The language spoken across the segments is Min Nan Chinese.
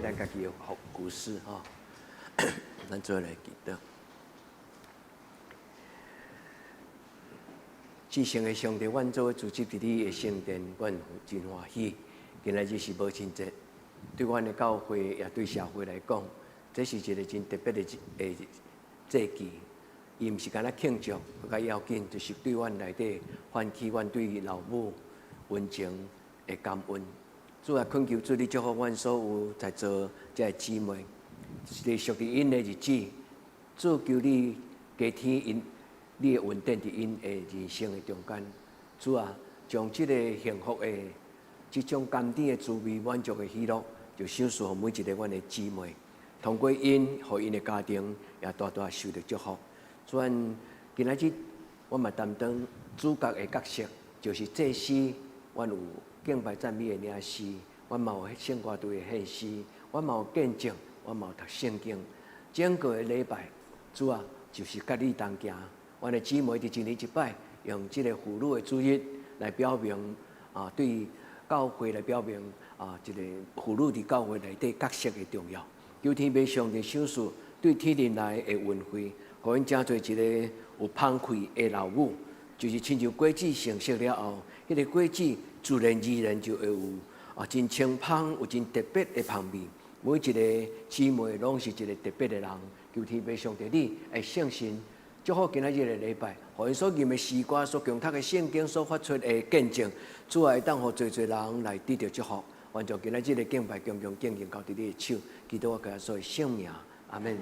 咱家己的服故事吼。咱做來祈禱。至聖的上帝，阮做伙聚集佇你的聖殿，阮真歡喜。今仔日是母親節，對阮的教會，也對社會來講，這是一个真特別的節期。伊毋是干焦慶祝，閣較要緊，就是對阮內底喚起阮對老母溫情的感恩。主啊，懇求主你祝福阮所有在座這个姊妹，是屬佇𪜶的日子。主求你加添𪜶你的恩典佇𪜶的人生的中間。主啊，將這个幸福的這種甘甜的滋味、滿足的喜樂，就賞賜予每一个阮的姊妹。通過𪜶，予𪜶的家庭也大大受著祝福。主，阮今仔日我嘛擔當主角的角色，就是祭司。阮有敬拜讚美的領詩，阮嘛有聖歌隊的獻詩，阮嘛有見證，阮嘛有讀聖經。整個的禮拜，主啊，就是佮你同行。阮的姊妹佇一年一擺，用這个婦女的主日來表明啊，對教會來表明啊，這个婦女佇教會內底角色的重要。求天父上帝賞賜對天靈來的恩惠，予𪜶成做一个有芳氣的老母，就是親像果子成熟了後，彼个果子自然而然就會有啊真清芳，有真特別的芳味。每一个姊妹攏是一个特別的人，求天父上帝你的聖神祝福今仔日的禮拜，予𪜶所吟的詩歌、所誦讀的聖經、所發出的見證，主啊會當予濟濟人來得著祝福。願將今仔日的敬拜恭恭敬敬交佇你的手，祈禱我耶穌的聖名，阿們。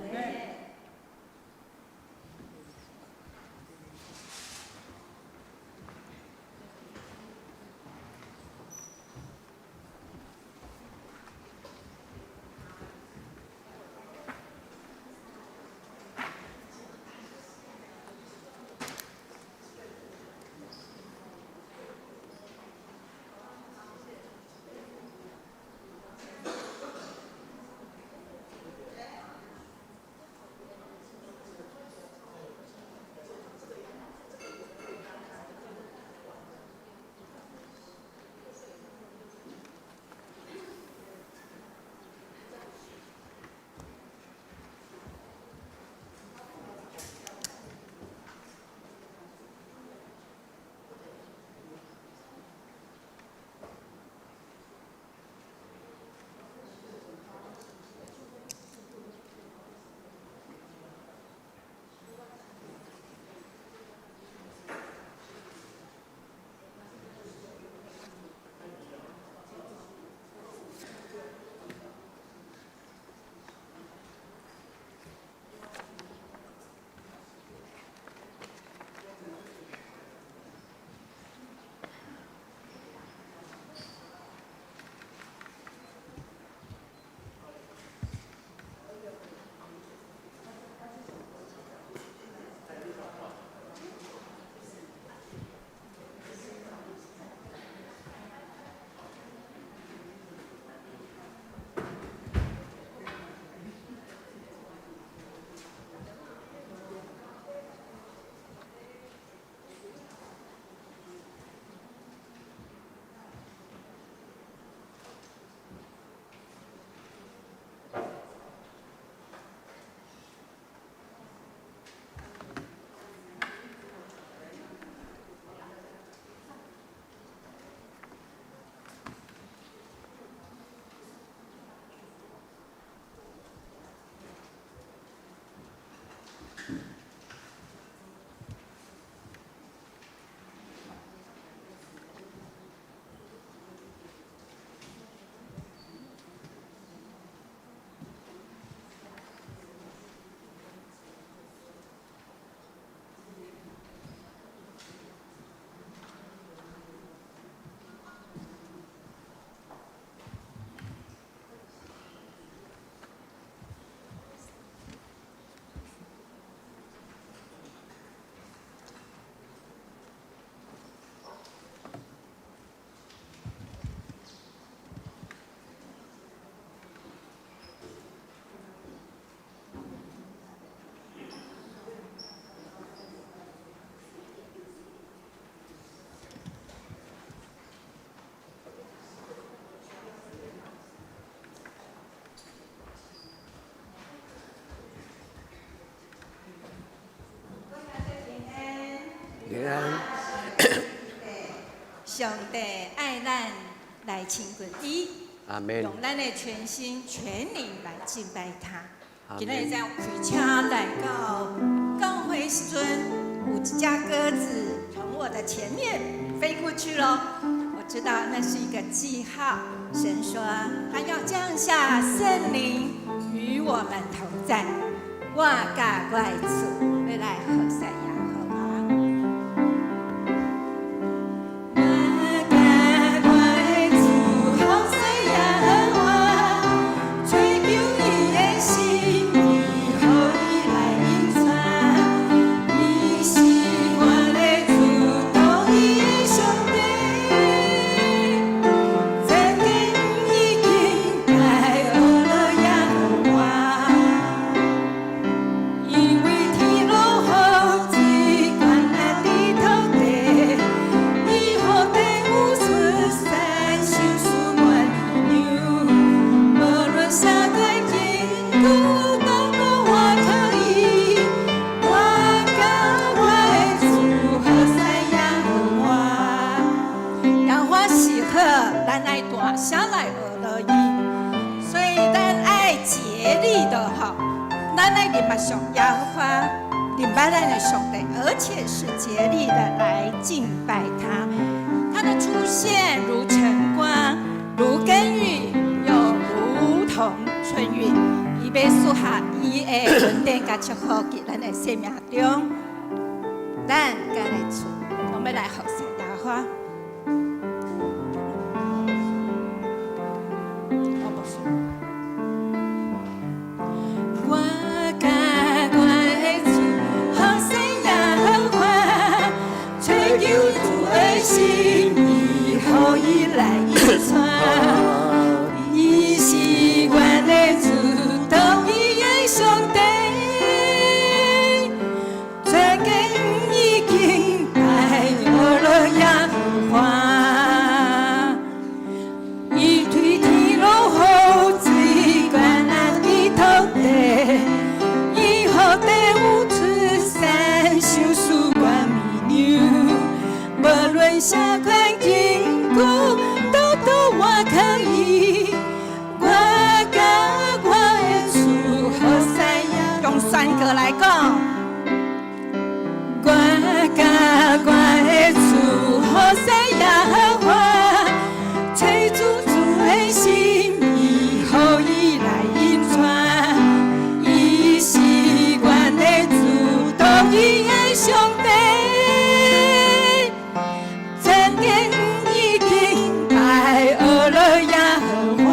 平安。上帝愛咱來親近伊，阿門。用咱的全心全靈來敬拜他。阿今日門。在開車來到教會時陣，有一隻鴿子從我的前面飛過去咯。我知道那是一個記號，神說他要降下聖靈與我們同在。我佮我的主欲來服侍耶和華。我佮我的主服侍耶和華，追求伊的心意，予伊來引帶。伊是我的主，獨一的上帝。全家已經拜學了耶和華。伊為天落雨水，灌咱的土地，伊予地有出產，收取滿糧。無論啥款境遇，都夠我可以。我佮我的主服侍耶和華。耶和華是好，咱愛大聲來學落伊，所以咱愛竭力的吼。咱愛認捌上耶和華，認捌咱的上帝，而且是竭力的來敬拜他。他的出現如晨光，如耕耘，又如同春雨。伊欲賜下伊的恩典佮祝福佇咱的生命中。咱佮的主，我們來服侍耶和華。我無說。我佮我的主服侍耶和華，追求主的心意，予伊來引帶。伊是阮的主，獨一的上帝。全家已經拜學了耶和華。伊對天落雨水，灌咱的土地，伊予地有出產，收取滿米糧。無論啥款境遇，都都我可以。我佮我的主服侍耶。用宣告來講。我佮我的主服侍耶和華，追求主的心意，予伊來引帶。伊是阮的主，獨一的上帝。全家已經拜學了耶和華。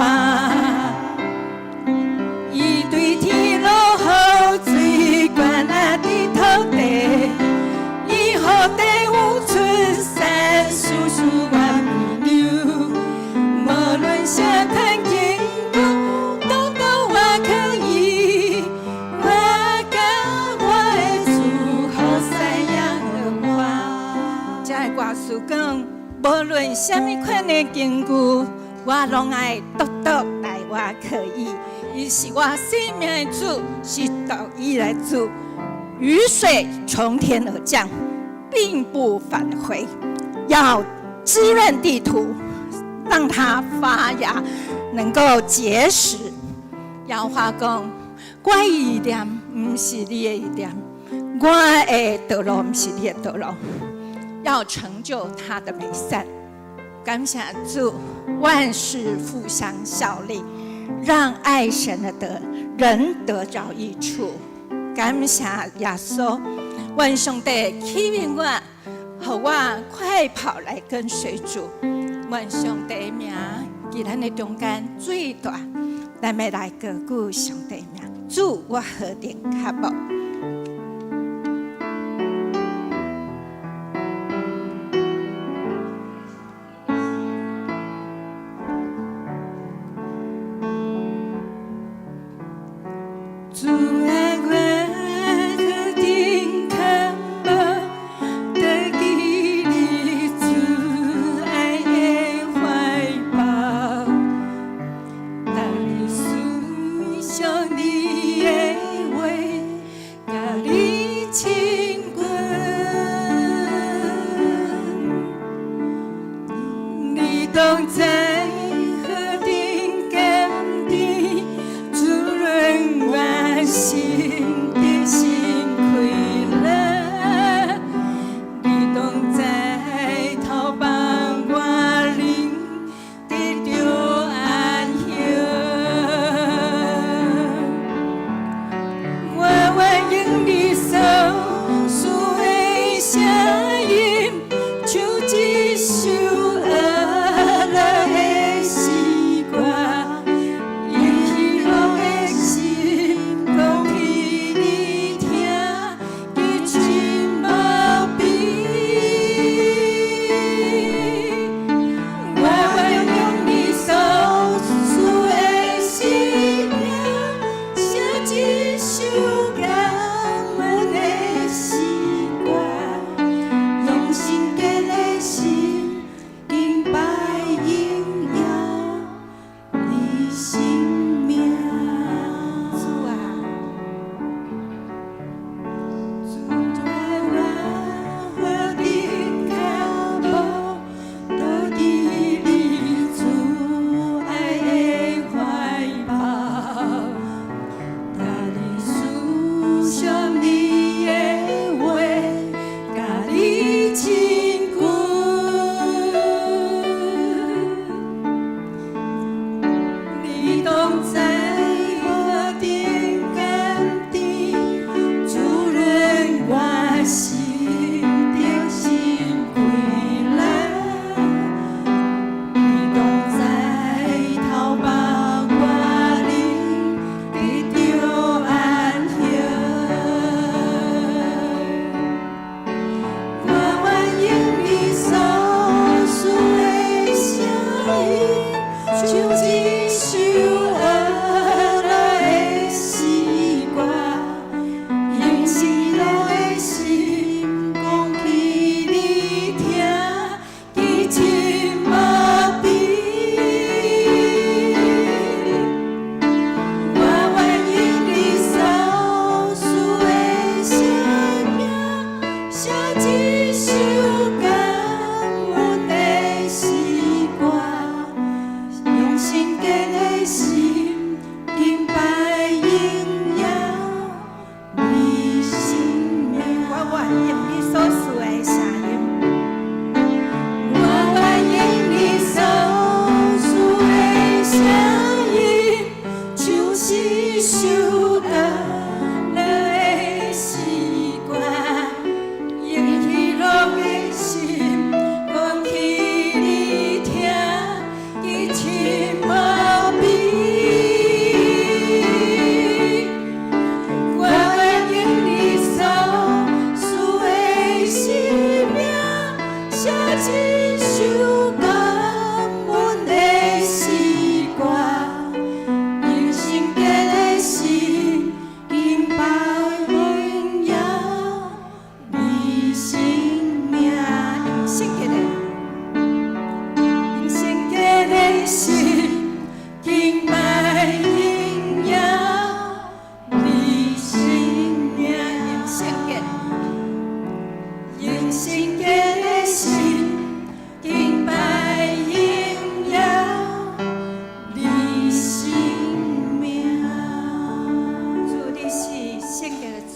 伊對天落雨水，灌咱的土地，伊予地有出產，收取滿米糧。無論啥款境遇，都都我可以。我佮我的主服侍耶和華。這个歌詞講，無論啥物款的境遇，我攏愛獨獨來我可以。伊是我生命的主，是獨一的主。雨水從天而降，並不返回，要滋潤地土，讓它發芽，能夠結實。耶和華講，我的意念毋是你的意念，我的道路毋是你的道路，要成就他的美善。感謝主，萬事互相效力，讓愛神的得人得著益處。感謝耶穌，願上帝啟明我，予我快跑來跟隨主。願上帝的名佇咱的中間最大，咱欲來高舉上帝名。主，我何等渴慕。主啊，我何等渴慕，得見你慈愛的懷抱，逐日思想你的話，佮你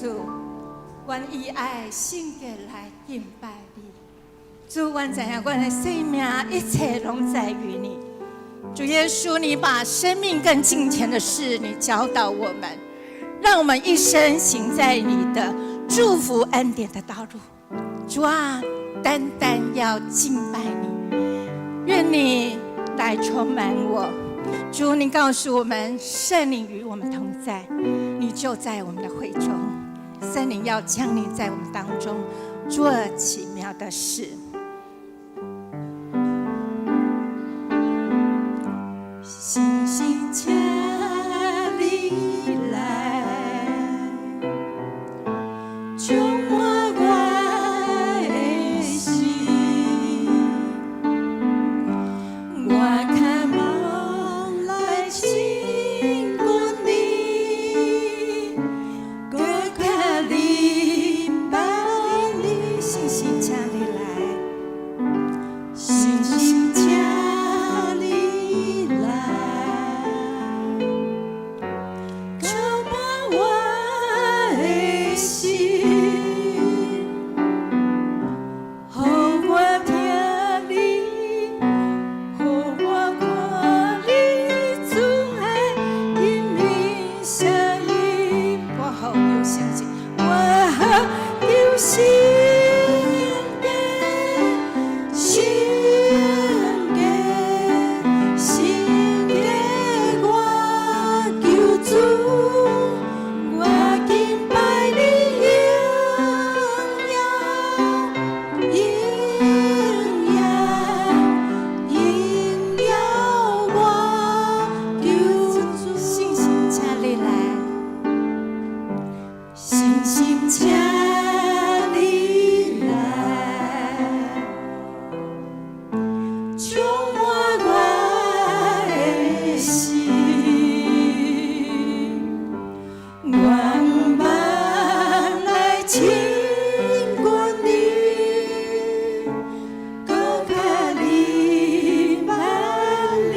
主，阮以愛聖潔來敬拜你。主，阮知影阮的生命一切攏在於你。主耶穌，你把生命更敬虔的事，你教導我們，讓我們一生行在你的祝福恩典的道路。主啊，單單要敬拜你，願你來充滿我。主，你告訴我們，聖靈與我們同在，你就在我們的會中。聖靈要降臨在我們當中，做奇妙的事。信心請你來，充滿我的心，我渴望來親近你，閣較禮拜你。信心請你來，信心請你來，充滿我的心，予我聽你，予我看你慈愛音明聲音，我好求聖潔，我好求聖潔，聖潔，聖潔，我求主，我敬拜你榮耀，榮耀，榮耀，我求主，信心請你來，信心請你來，充滿我的心，我毋捌來親近你，閣較禮拜你。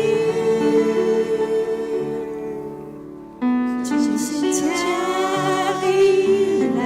信心請你來，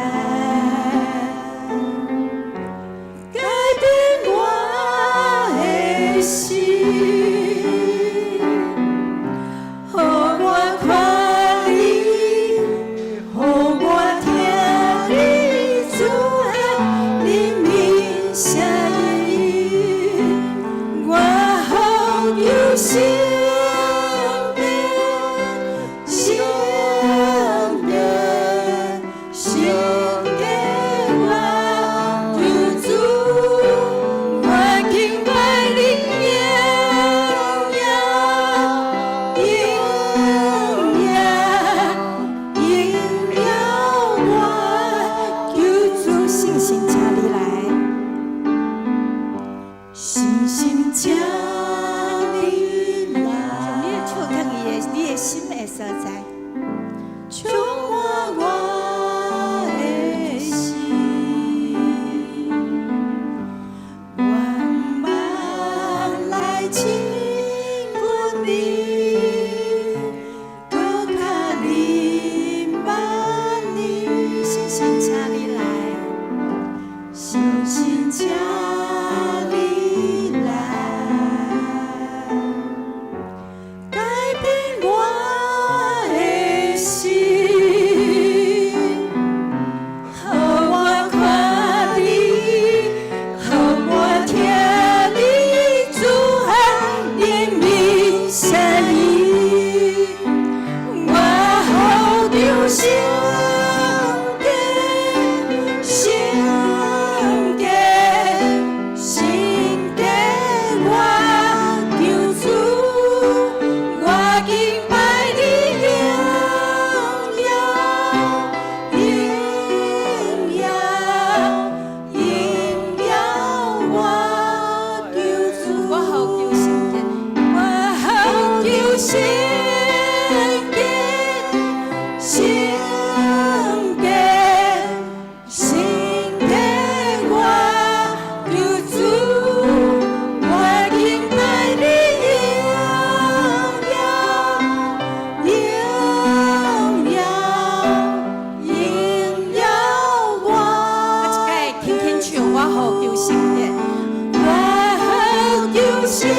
潔，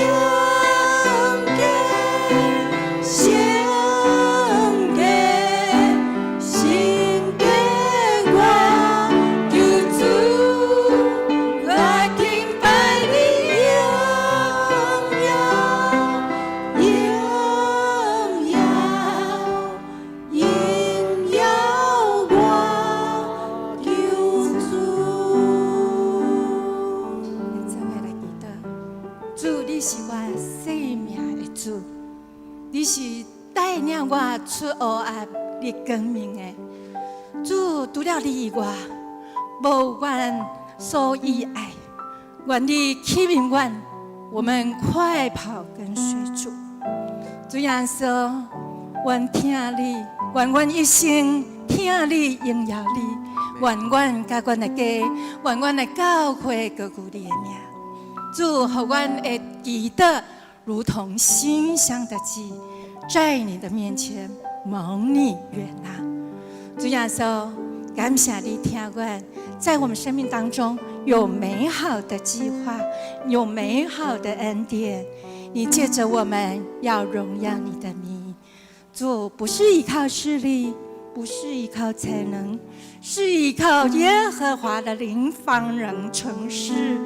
聖潔，聖潔，我救主，我敬拜你，榮耀，榮耀，榮耀我救主。做伙來祈禱，主，你是我生命的主，你是帶領我出黑暗入光明的。主，除了你以外，無阮所倚愛。願你啟引阮，我們快跑跟隨主。主耶穌，願疼你，願阮一生疼你，榮耀你。願阮佮阮的家，願阮的教會高舉你的名。主，予阮的祈禱如同馨香的祭，在你的面前蒙你悅納。主耶穌，感謝你疼阮，在我們生命當中有美好的計劃，有美好的恩典。你借着我們要榮耀你的名。主，不是依靠勢力，不是依靠才能，是依靠耶和華的靈，方能成事。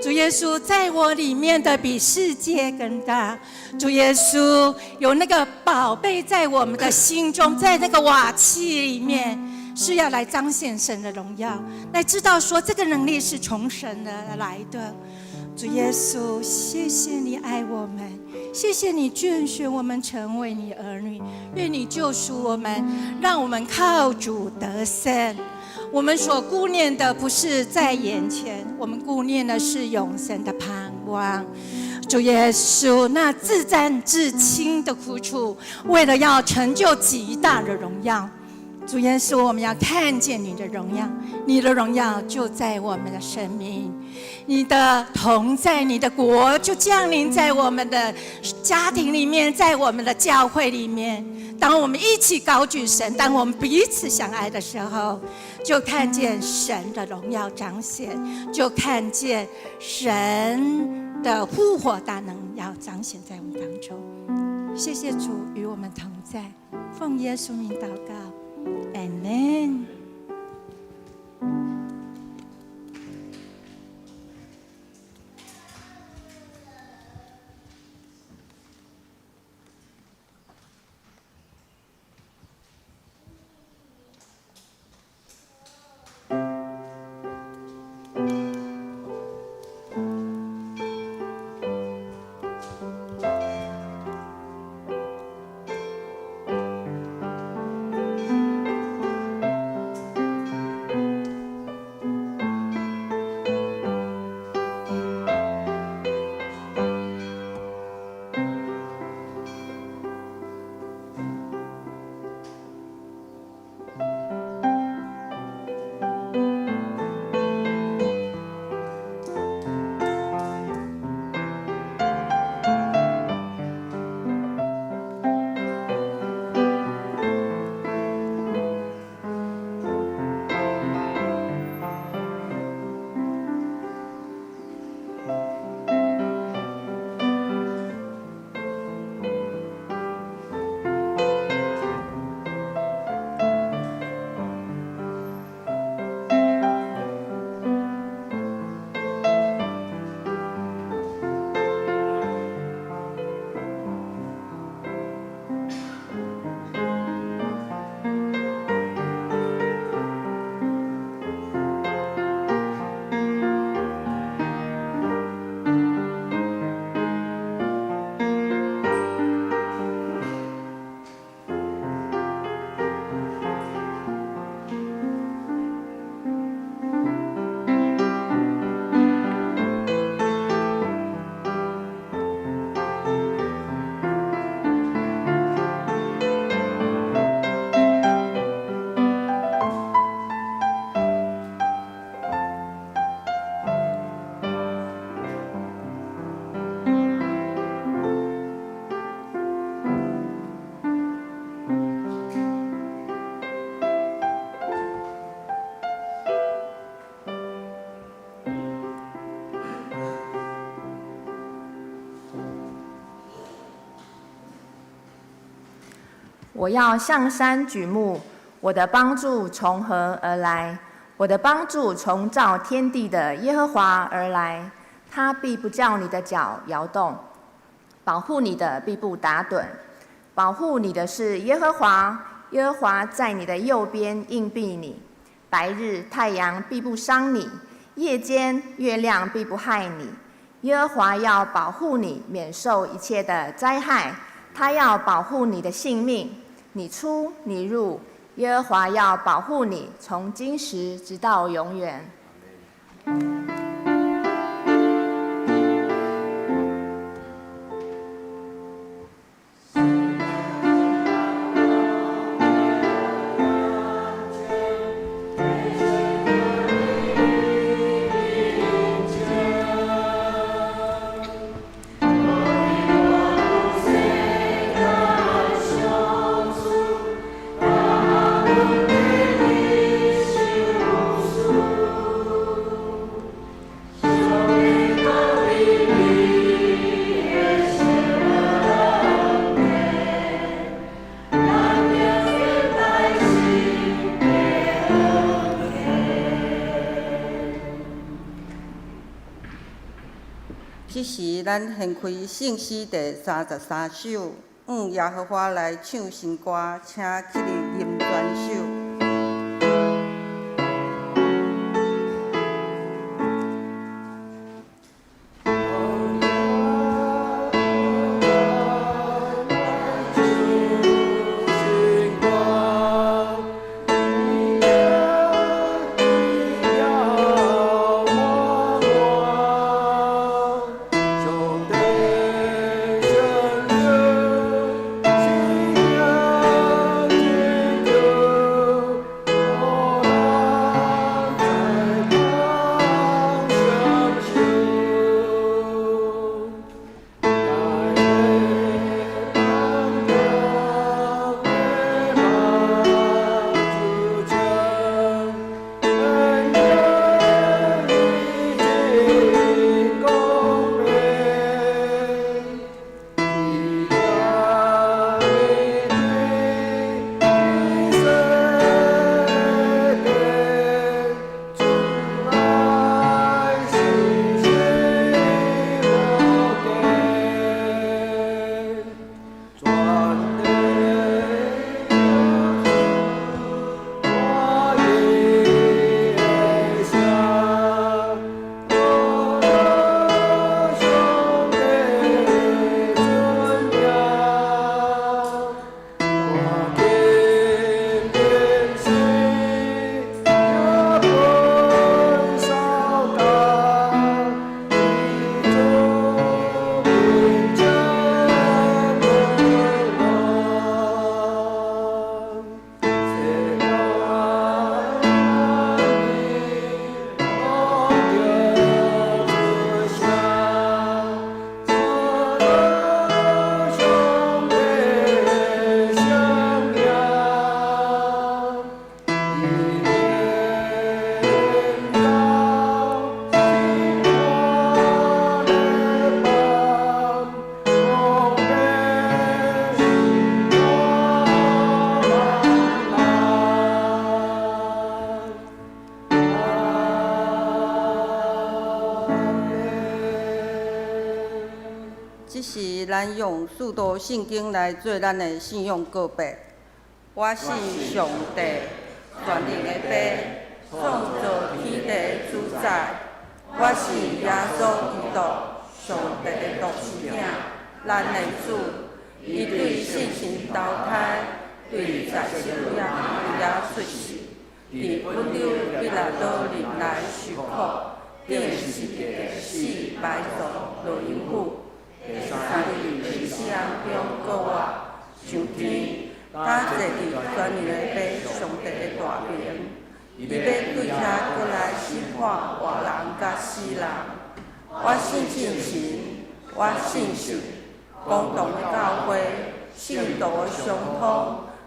主耶穌在我裡面的比世界更大。主耶穌有那個寶貝在我們的心中，在那個瓦器裡面，是要來彰顯神的榮耀，來知道說這個能力是從神而來的。主耶穌，謝謝你愛我們，謝謝你揀選我們成為你兒女，願你救贖我們，讓我們靠主得勝。我們所顧念的不是在眼前，我們顧念的是永生的盼望。主耶穌，那至暫至輕的苦楚，為了要成就極大的榮耀。主耶穌，我們要看見你的榮耀，你的榮耀就在我們的生命，你的同在，你的國就降臨在我們的家庭裡面，在我們的教會裡面。當我們一起高舉神，當我們彼此相愛的時候，就看見神的榮耀彰顯，就看見神的復活大能要彰顯在我們當中。謝謝主與我們同在，奉耶穌名禱告。Amen。我要向山舉目，我的幫助從何而來？我的幫助從造天地的耶和華而來。他必不叫你的腳搖動，保護你的必不打盹。保護你的是耶和華，耶和華在你的右邊蔭庇你。白日太陽必不傷你，夜間月亮必不害你。耶和華要保護你，免受一切的災害。他要保護你的性命，你出你入，耶和華要保護你，從今時直到永遠。這時，咱掀開聖詩第33首，向耶和華來唱新歌，請起立吟全首。這時，咱用使徒信經來做咱的信仰告白。我信上帝，全能的父，創造天地的主宰。我信耶穌基督，上帝的獨生子，咱的主。伊對聖神投胎，對在聖母瑪利亞出世，佇本丟彼拉多入內受苦，釘十字架死埋葬落陰府。第三日佇死人中復活，上天，佮坐佇全能的父上帝的大爿。伊欲對遐閣來審判活人佮死人。我信聖神，我信實公同的教會，聖徒的相通，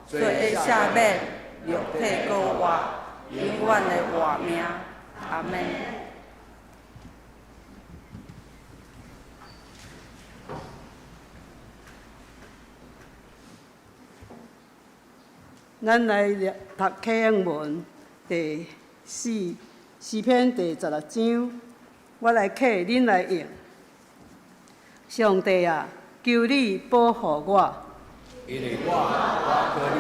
罪的赦免，肉體閣活，永遠的活命。阿們。咱來讀啟應文第四詩篇第十六章，我來啟，恁來應。上帝啊，求你保護我，因為我倚靠你。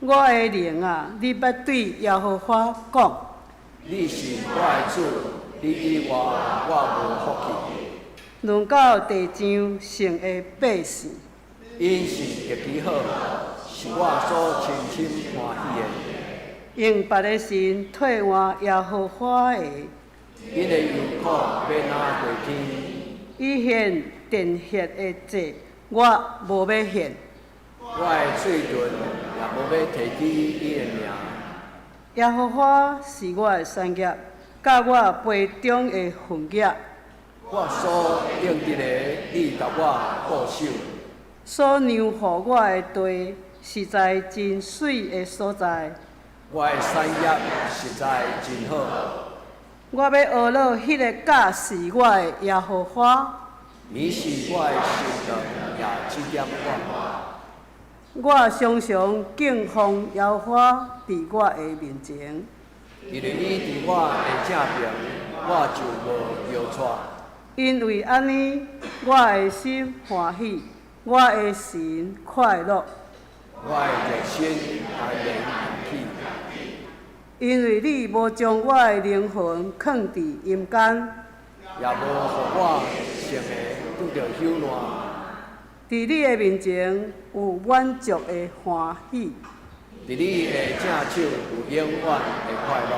我的靈啊，你欲對耶和華講。你是我的主，你以外我無福氣。論到地上聖的百姓，𪜶是極其好，是我所深深歡喜的。用別的神替換耶和華的，𪜶的憂苦欲若過天。伊獻奠血的祭，我無欲獻。我的喙唇也無欲提起伊的名。耶和華是我的產業，佮我杯中的份額。我所應得的，你共我保守。所讓予我的地，實在真媠的所在。我的產業實在真好。我欲呵咾彼个教示我的耶和華。伊是我的神道，也指點我。我常常敬奉耶和華佇我的面前。因為伊佇我的正爿，我就無搖掣。因為按呢，我的心歡喜，我的神快樂。我的肉身安然入去。因為你無將我的靈魂囥佇陰間，也無予我聖的拄著朽爛。佇你的面前有滿足的歡喜，佇你的正手有永遠的快樂。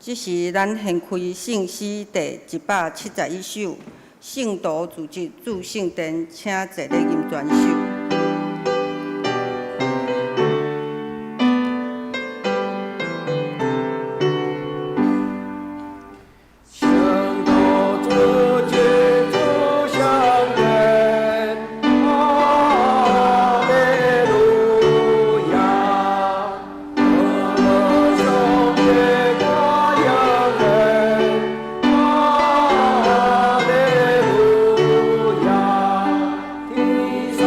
這是咱獻開聖詩第171首，聖徒自治主聖殿，請坐咧吟全首。聖徒自治主聖殿，哈利路亞！和上帝歌永遠，哈利路亞！天上。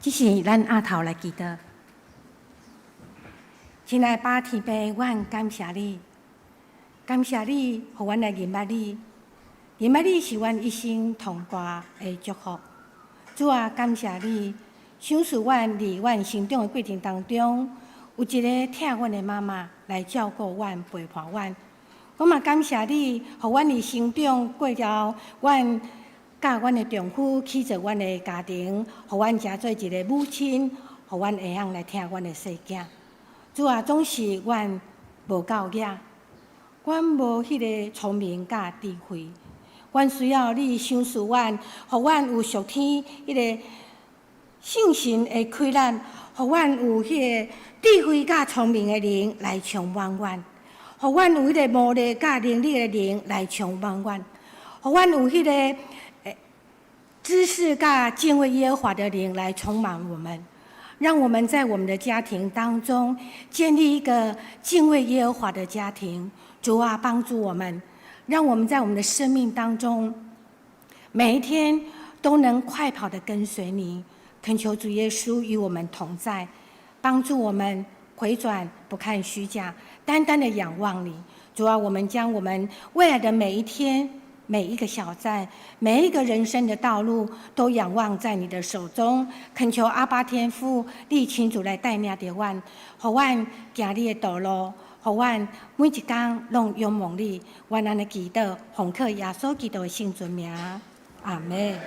這是咱阿頭來祈禱。親愛爸天父，阮感謝你，感謝你，予阮來認捌你，認捌你是阮一生上大的祝福。主啊，感謝你，賞賜阮佇阮成長的過程當中，有一个疼阮的媽媽來照顧阮、陪伴阮。我嘛感謝你，予阮佇成長過後，阮佮阮的丈夫起做阮的家庭，予阮成做一个母親，予阮會曉來疼阮的細囝。主啊，總是阮無夠額，阮無彼个聰明佮智慧，阮需要你賞賜阮，予阮有屬天彼个聖神的啟力，予阮有彼个智慧佮聰明的靈來充滿阮，予阮有彼個謀略佮能力的靈來充滿阮，予阮有彼个知識佮敬畏耶和華的靈來充滿我們。讓我們在我們的家庭當中建立一個敬畏耶和華的家庭。主啊，幫助我們，讓我們在我們的生命當中，每一天都能快跑的跟隨你。懇求主耶穌與我們同在，幫助我們回轉，不看虛假，單單的仰望你。主啊，我們將我們未來的每一天、每一個小站、每一個人生的道路，都仰望在你的手中。懇求阿爸天父，你親自來帶領著阮，予阮行你的道路，予阮每一工攏仰望你。阮按呢祈禱，奉靠耶穌基督的聖尊名，阿們。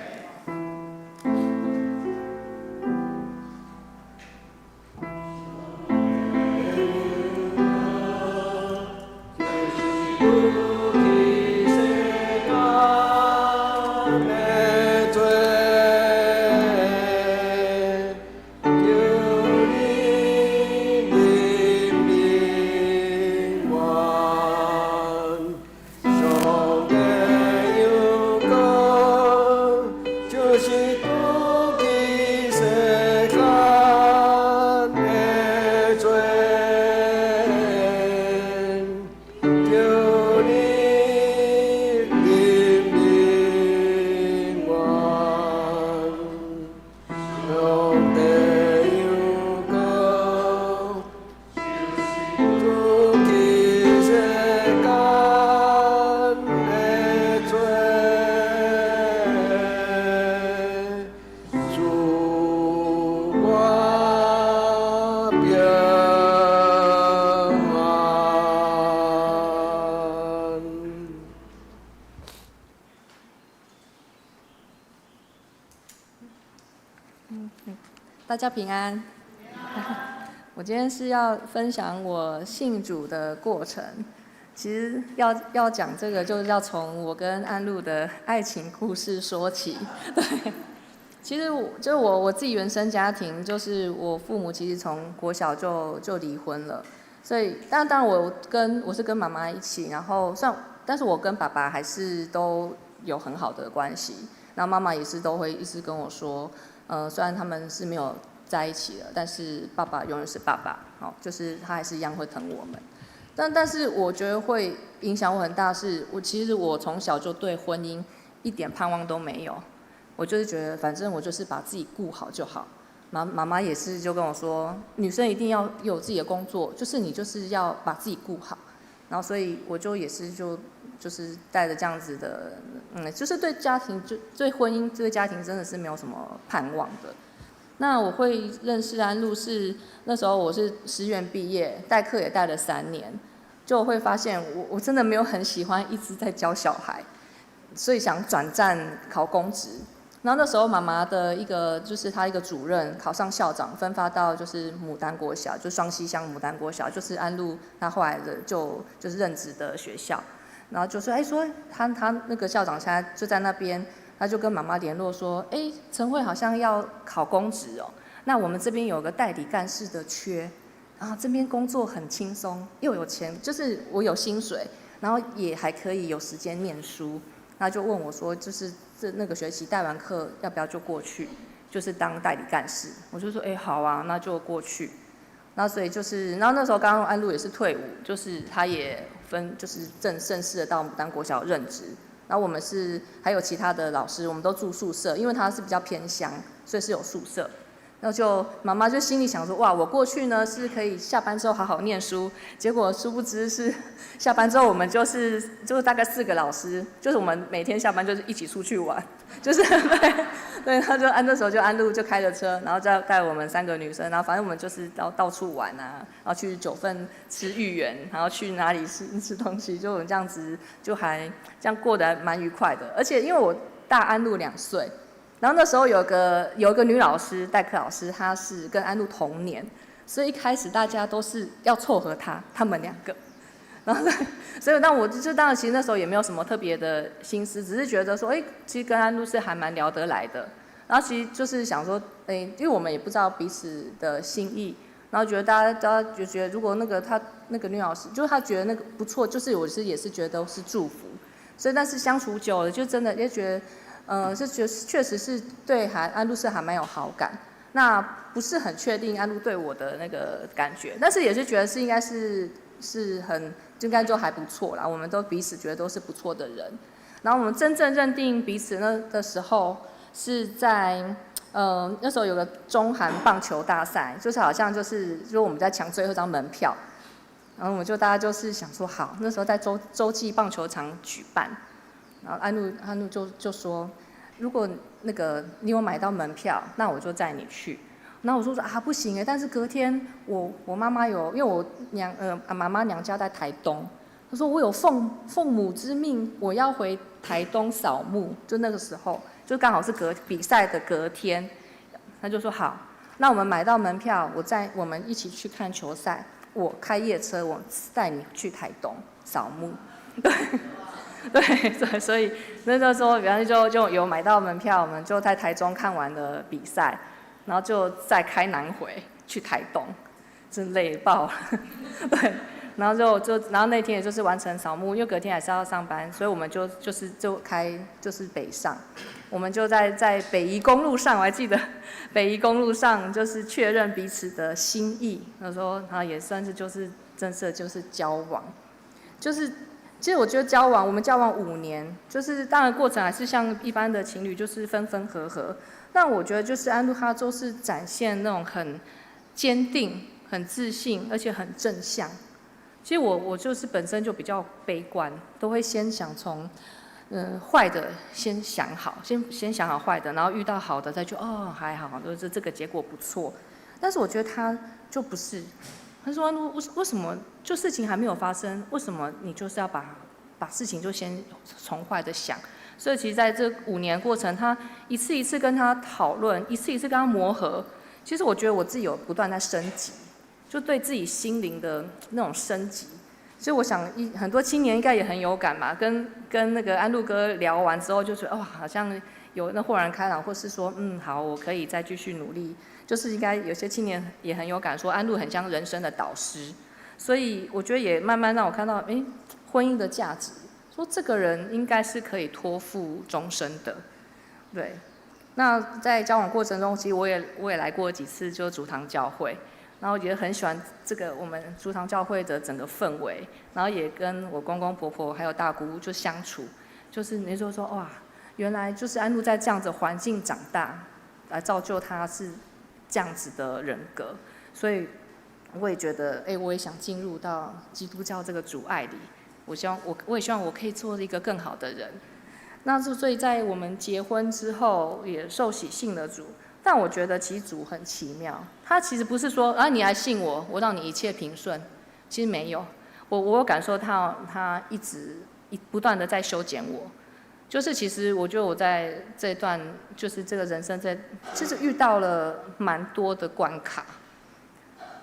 大家平安。我今天是要分享我信主的過程。其實要講這個，就是要從我跟安露的愛情故事說起。對，其實我就是我自己原生家庭，就是我父母其實從國小就離婚了，所以當然我是跟媽媽一起，然後算，但是我跟爸爸還是都有很好的關係。然後媽媽也是都會一直跟我說，雖然他們是沒有在一起了，但是爸爸永遠是爸爸，好，就是他還是一樣會疼我們。但是我覺得會影響我很大是，我其實我從小就對婚姻一點盼望都沒有，我就是覺得反正我就是把自己顧好就好。媽媽也是就跟我說，女生一定要有自己的工作，就是你就是要把自己顧好。然後所以我就也是就是帶著這樣子的，就是對家庭就對婚姻對家庭真的是沒有什麼盼望的。那我會認識安露是那時候我是師院畢業，代課也帶了3年，就會發現我真的沒有很喜歡一直在教小孩，所以想轉戰考公職。然後那時候媽媽的一個就是她一個主任考上校長，分發到就是牡丹國小，就雙溪鄉牡丹國小，就是安露她後來的就是任職的學校。然後就說，哎，說他那個校長現在就在那邊，他就跟媽媽聯絡說，哎，陳慧好像要考公職哦，那我們這邊有個代理幹事的缺，然後這邊工作很輕鬆，又有錢，就是我有薪水，然後也還可以有時間念書。那就問我說，就是這那個學期代完課要不要就過去，就是當代理幹事。我就說，哎，好啊，那就過去。那所以就是，然後那時候剛剛安露也是退伍，就是他也分就是正式的到牡丹國小任職。然後我們是還有其他的老師，我們都住宿舍，因為他是比較偏鄉，所以是有宿舍。那就妈妈就心裡想說，哇，我過去呢是可以下班之後好好念書，結果殊不知是下班之後我們就是大概四個老師，就是我們每天下班就是一起出去玩，就是對對，他就按那時候就安路就開着車，然後再帶我們三個女生，然後反正我們就是到處玩啊，然後去九份吃芋圓，然後去哪裡吃吃東西，就我們這樣子就還這樣過得蠻愉快的，而且因為我大安路2歲。然後那時候有一個女老師，代課老師，她是跟安露同年，所以一開始大家都是要撮合她，他們兩個。然後，所以那我就當然其實那時候也沒有什麼特別的心思，只是覺得說，哎，其實跟安露是還蠻聊得來的。然後其實就是想說，哎，因為我們也不知道彼此的心意，然後覺得大家就覺得如果那個她那個女老師，就是她覺得那個不錯，就是我是也是覺得是祝福。所以但是相處久了，就真的也覺得。是確實是對韓安露是還蠻有好感，那不是很確定安露對我的那個感覺，但是也是覺得是應該是很應該就還不錯啦，我們都彼此覺得都是不錯的人。然後我們真正認定彼此那的時候，是在那時候有個中韓棒球大賽，就是好像就是我們在搶最後一張門票，然後我們就大家就是想說好，那時候在洲際棒球場舉辦。然後安露就說，如果那個你有買到門票，那我就載你去。然後我說啊不行哎，但是隔天我媽媽有，因為我媽媽娘家在台東，她說我有奉母之命，我要回台東掃墓，就那個時候，就剛好是比賽的隔天，他就說好，那我們買到門票，我載我們一起去看球賽，我開夜車，我帶你去台東掃墓，對。對對，所以那個時候，反正就有買到門票，我們就在台中看完了比賽，然後就再開南回去台東，真累爆了。對，然後就然後那天也就是完成掃墓，因為隔天還是要上班，所以我們就開就是北上，我們就在北宜公路上，我還記得北宜公路上就是確認彼此的心意，那時候他也算是就是正式就是交往，就是。其實我覺得交往，我們交往5年，就是當然過程還是像一般的情侶，就是分分合合。但我覺得就是安露他都是展現那種很堅定、很自信，而且很正向。其實我就是本身就比較悲觀，都會先想從壞的先想好，先想好壞的，然後遇到好的再就哦還好，就是這個結果不錯。但是我覺得他就不是。他說：“為什麼就事情還沒有發生，為什麼你就是要把事情就先從壞的想？所以其實在這5年過程，他一次一次跟他討論，一次一次跟他磨合。其實我覺得我自己有不斷在升級，就對自己心靈的那種升級。所以我想很多青年應該也很有感吧。跟那個安露哥聊完之後，就覺得哇，好像有那豁然開朗，或是說好，我可以再繼續努力。”就是應該有些青年也很有感，說安露很像人生的導師，所以我覺得也慢慢讓我看到，哎，婚姻的價值，說這個人應該是可以托付終身的，對。那在交往過程中，其實我也來過幾次，就竹堂教會，然後也很喜歡這個我們竹堂教會的整個氛圍，然後也跟我公公婆婆還有大姑就相處，就是你就說哇，原來就是安露在這樣子環境長大，來造就他是這樣子的人格，所以我也覺得，哎，我也想進入到基督教這個主愛裡。我希望我也希望我可以做一個更好的人。那所以在我們結婚之後，也受洗信了主。但我覺得其實主很奇妙，他其實不是說啊，你來信我，我讓你一切平順。其實沒有，我有感受到他一直不斷的在修剪我。就是其實我覺得我在這段就是這個人生在，其實遇到了蠻多的關卡。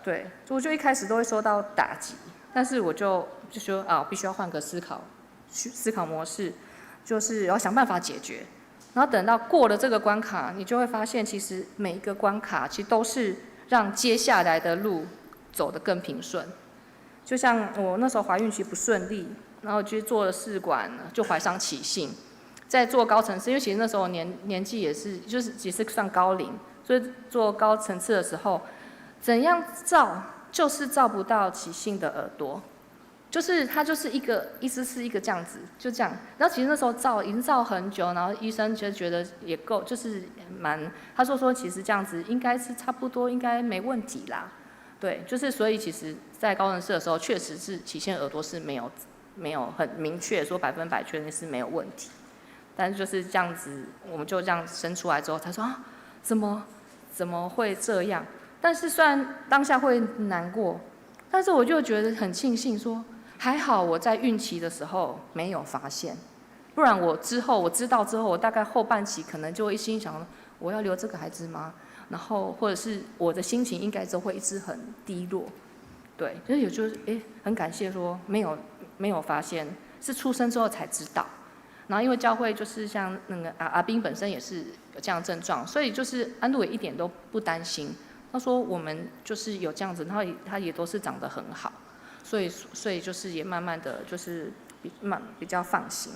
對，我就一開始都會受到打擊，但是我就說啊，必須要換個思考模式，就是要想辦法解決。然後等到過了這個關卡，你就會發現，其實每一個關卡其實都是讓接下來的路走得更平順。就像我那時候懷孕期不順利，然後去做了試管，就懷上啟信。在做高層次，因為其實那時候年紀也是，就是也是算高齡，所以做高層次的時候，怎樣照就是照不到啟信的耳朵，就是他就是一个，意思是一个这样子，就这样。然后其实那时候照已经照很久，然后医生就觉得也够，就是蛮，他说其实这样子应该是差不多，应该没问题啦。对，就是所以其实，在高层室的时候，确实是起先耳朵是没有很明确说100%确认是没有问题，但是就是这样子，我们就这样生出来之后，他说啊，怎么会这样？但是虽然当下会难过，但是我就觉得很庆幸说，还好我在孕期的时候没有发现，不然我之后我知道之后，我大概后半期可能就会一心想，我要留这个孩子吗？然后或者是我的心情应该都会一直很低落，对，所以也就是哎，很感谢说没有发现，是出生之后才知道。然后因为教会就是像那个阿斌本身也是有这样症状，所以就是安露也一点都不担心。他说我们就是有这样子，然后他也都是长得很好，所以就是也慢慢的就是比较放心。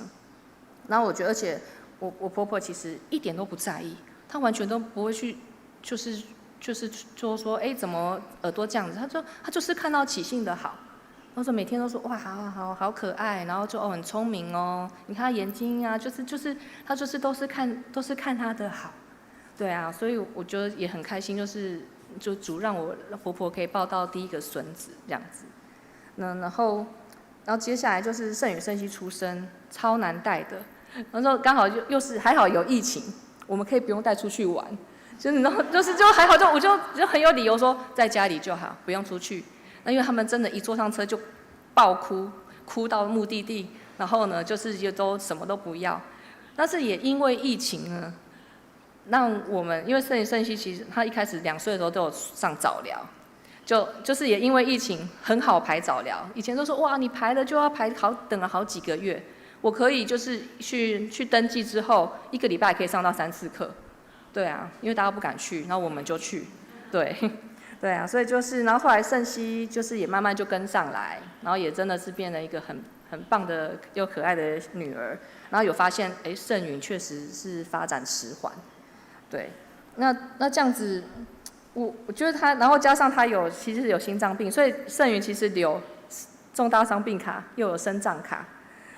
然后我觉得，而且我婆婆其实一点都不在意，她完全都不会去，就是说，哎，怎么耳朵这样子？她说她就是看到启信的好，她说每天都说哇，好好好可爱，然后就哦很聪明哦，你看他眼睛啊，就是她就是都是看他的好，对啊，所以我觉得也很开心，就是就主让我婆婆可以抱到第一个孙子这样子。那然后接下来就是圣宇圣熙出生，超难带的。然后刚好又是还好有疫情，我们可以不用带出去玩，就你知道，就是就还好，就我就很有理由说在家里就好，不用出去。那因为他们真的，一坐上车就爆哭，哭到目的地，然后呢，就是就都什么都不要。但是也因为疫情呢，让我们因为圣宇圣熙其实他一开始2岁的时候都有上早疗，就是也因为疫情很好排早疗，以前都说哇你排了就要排好等了好几个月。我可以就是去登记之后，一个礼拜可以上到三次课，对啊，因为大家不敢去，然后我们就去，对，对啊，所以就是，然后后来圣熙就是也慢慢就跟上来，然后也真的是变了一个很棒的又可爱的女儿，然后有发现，哎，圣允确实是发展迟缓，对，那这样子，我觉得他，然后加上他有其实有心脏病，所以圣允其实有重大伤病卡，又有身障卡。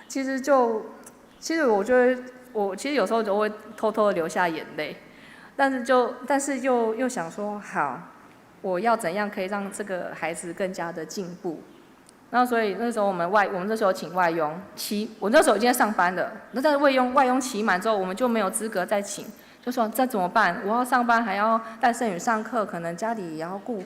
其实我觉得，我其实有时候就会偷偷的流下眼泪，但是又想说，好，我要怎样可以让这个孩子更加的进步？那所以那时候我们那时候请外佣期，我那时候已经在上班了。那在外佣期满之后，我们就没有资格再请，就说这怎么办？我要上班还要带圣宇上课，可能家里也要顾，实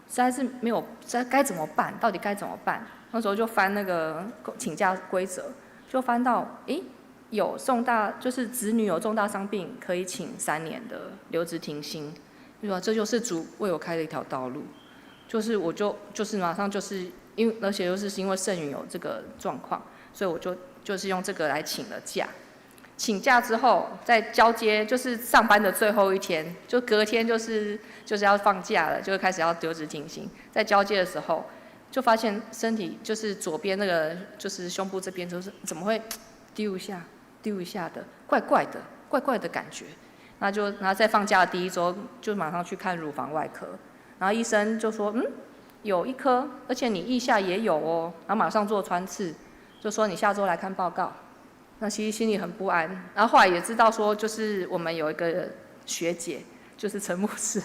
在是没有，这该怎么办？到底该怎么办？那时候就翻那个请假规则。就翻到，诶，有重大，就是子女有重大伤病，可以请3年的留职停薪，就说这就是主为我开的一条道路，就是我就是马上就是因为，而且又是因为圣允有这个状况，所以我就是用这个来请了假。请假之后，在交接，就是上班的最后一天，就隔天就是要放假了，就开始要留职停薪。在交接的时候，就发现身体就是左边那个，就是胸部这边，就是怎么会丢一下丢一下的，怪怪的，怪怪的感觉。那就然后在放假的第一周，就马上去看乳房外科，然后医生就说，嗯，有一颗，而且你腋下也有哦，然后马上做穿刺，就说你下周来看报告。那其实心里很不安，然后后来也知道说，就是我们有一个学姐，就是陈牧师，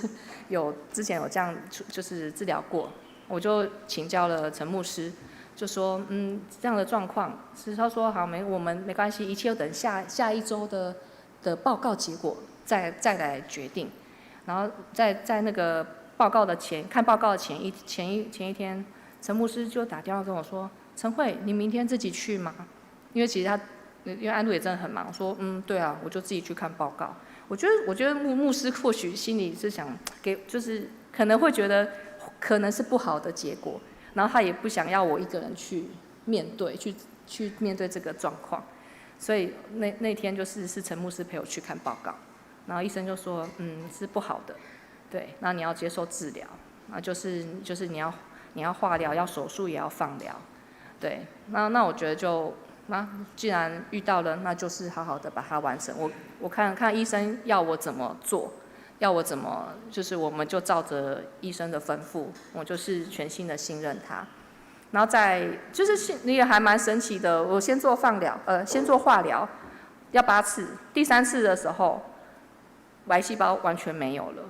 有之前有这样就是治疗过。我就请教了陈牧师，就说，嗯，这样的状况，是他说好没，我们没关系，一切等下下一周的报告结果再来决定。然后在那个报告的前看报告的前一天，陈牧师就打电话跟我说，陈慧，你明天自己去吗？因为其实他，因为安露也真的很忙，我说，嗯，对啊，我就自己去看报告。我觉得牧师或许心里是想给，就是可能会觉得可能是不好的结果，然后他也不想要我一个人去面对，去面对这个状况，所以那天就是陈牧师陪我去看报告，然后医生就说，嗯，是不好的，对，那你要接受治疗，那就是你要化疗，要手术也要放疗，对，那我觉得就那既然遇到了，那就是好好的把它完成。我看看医生要我怎么做。要我怎么，就是我们就照着医生的吩咐，我就是全心的信任他。然后再就是你也还蛮神奇的，我先做放疗，先做化疗，要8次，第三次的时候，癌细胞完全没有了，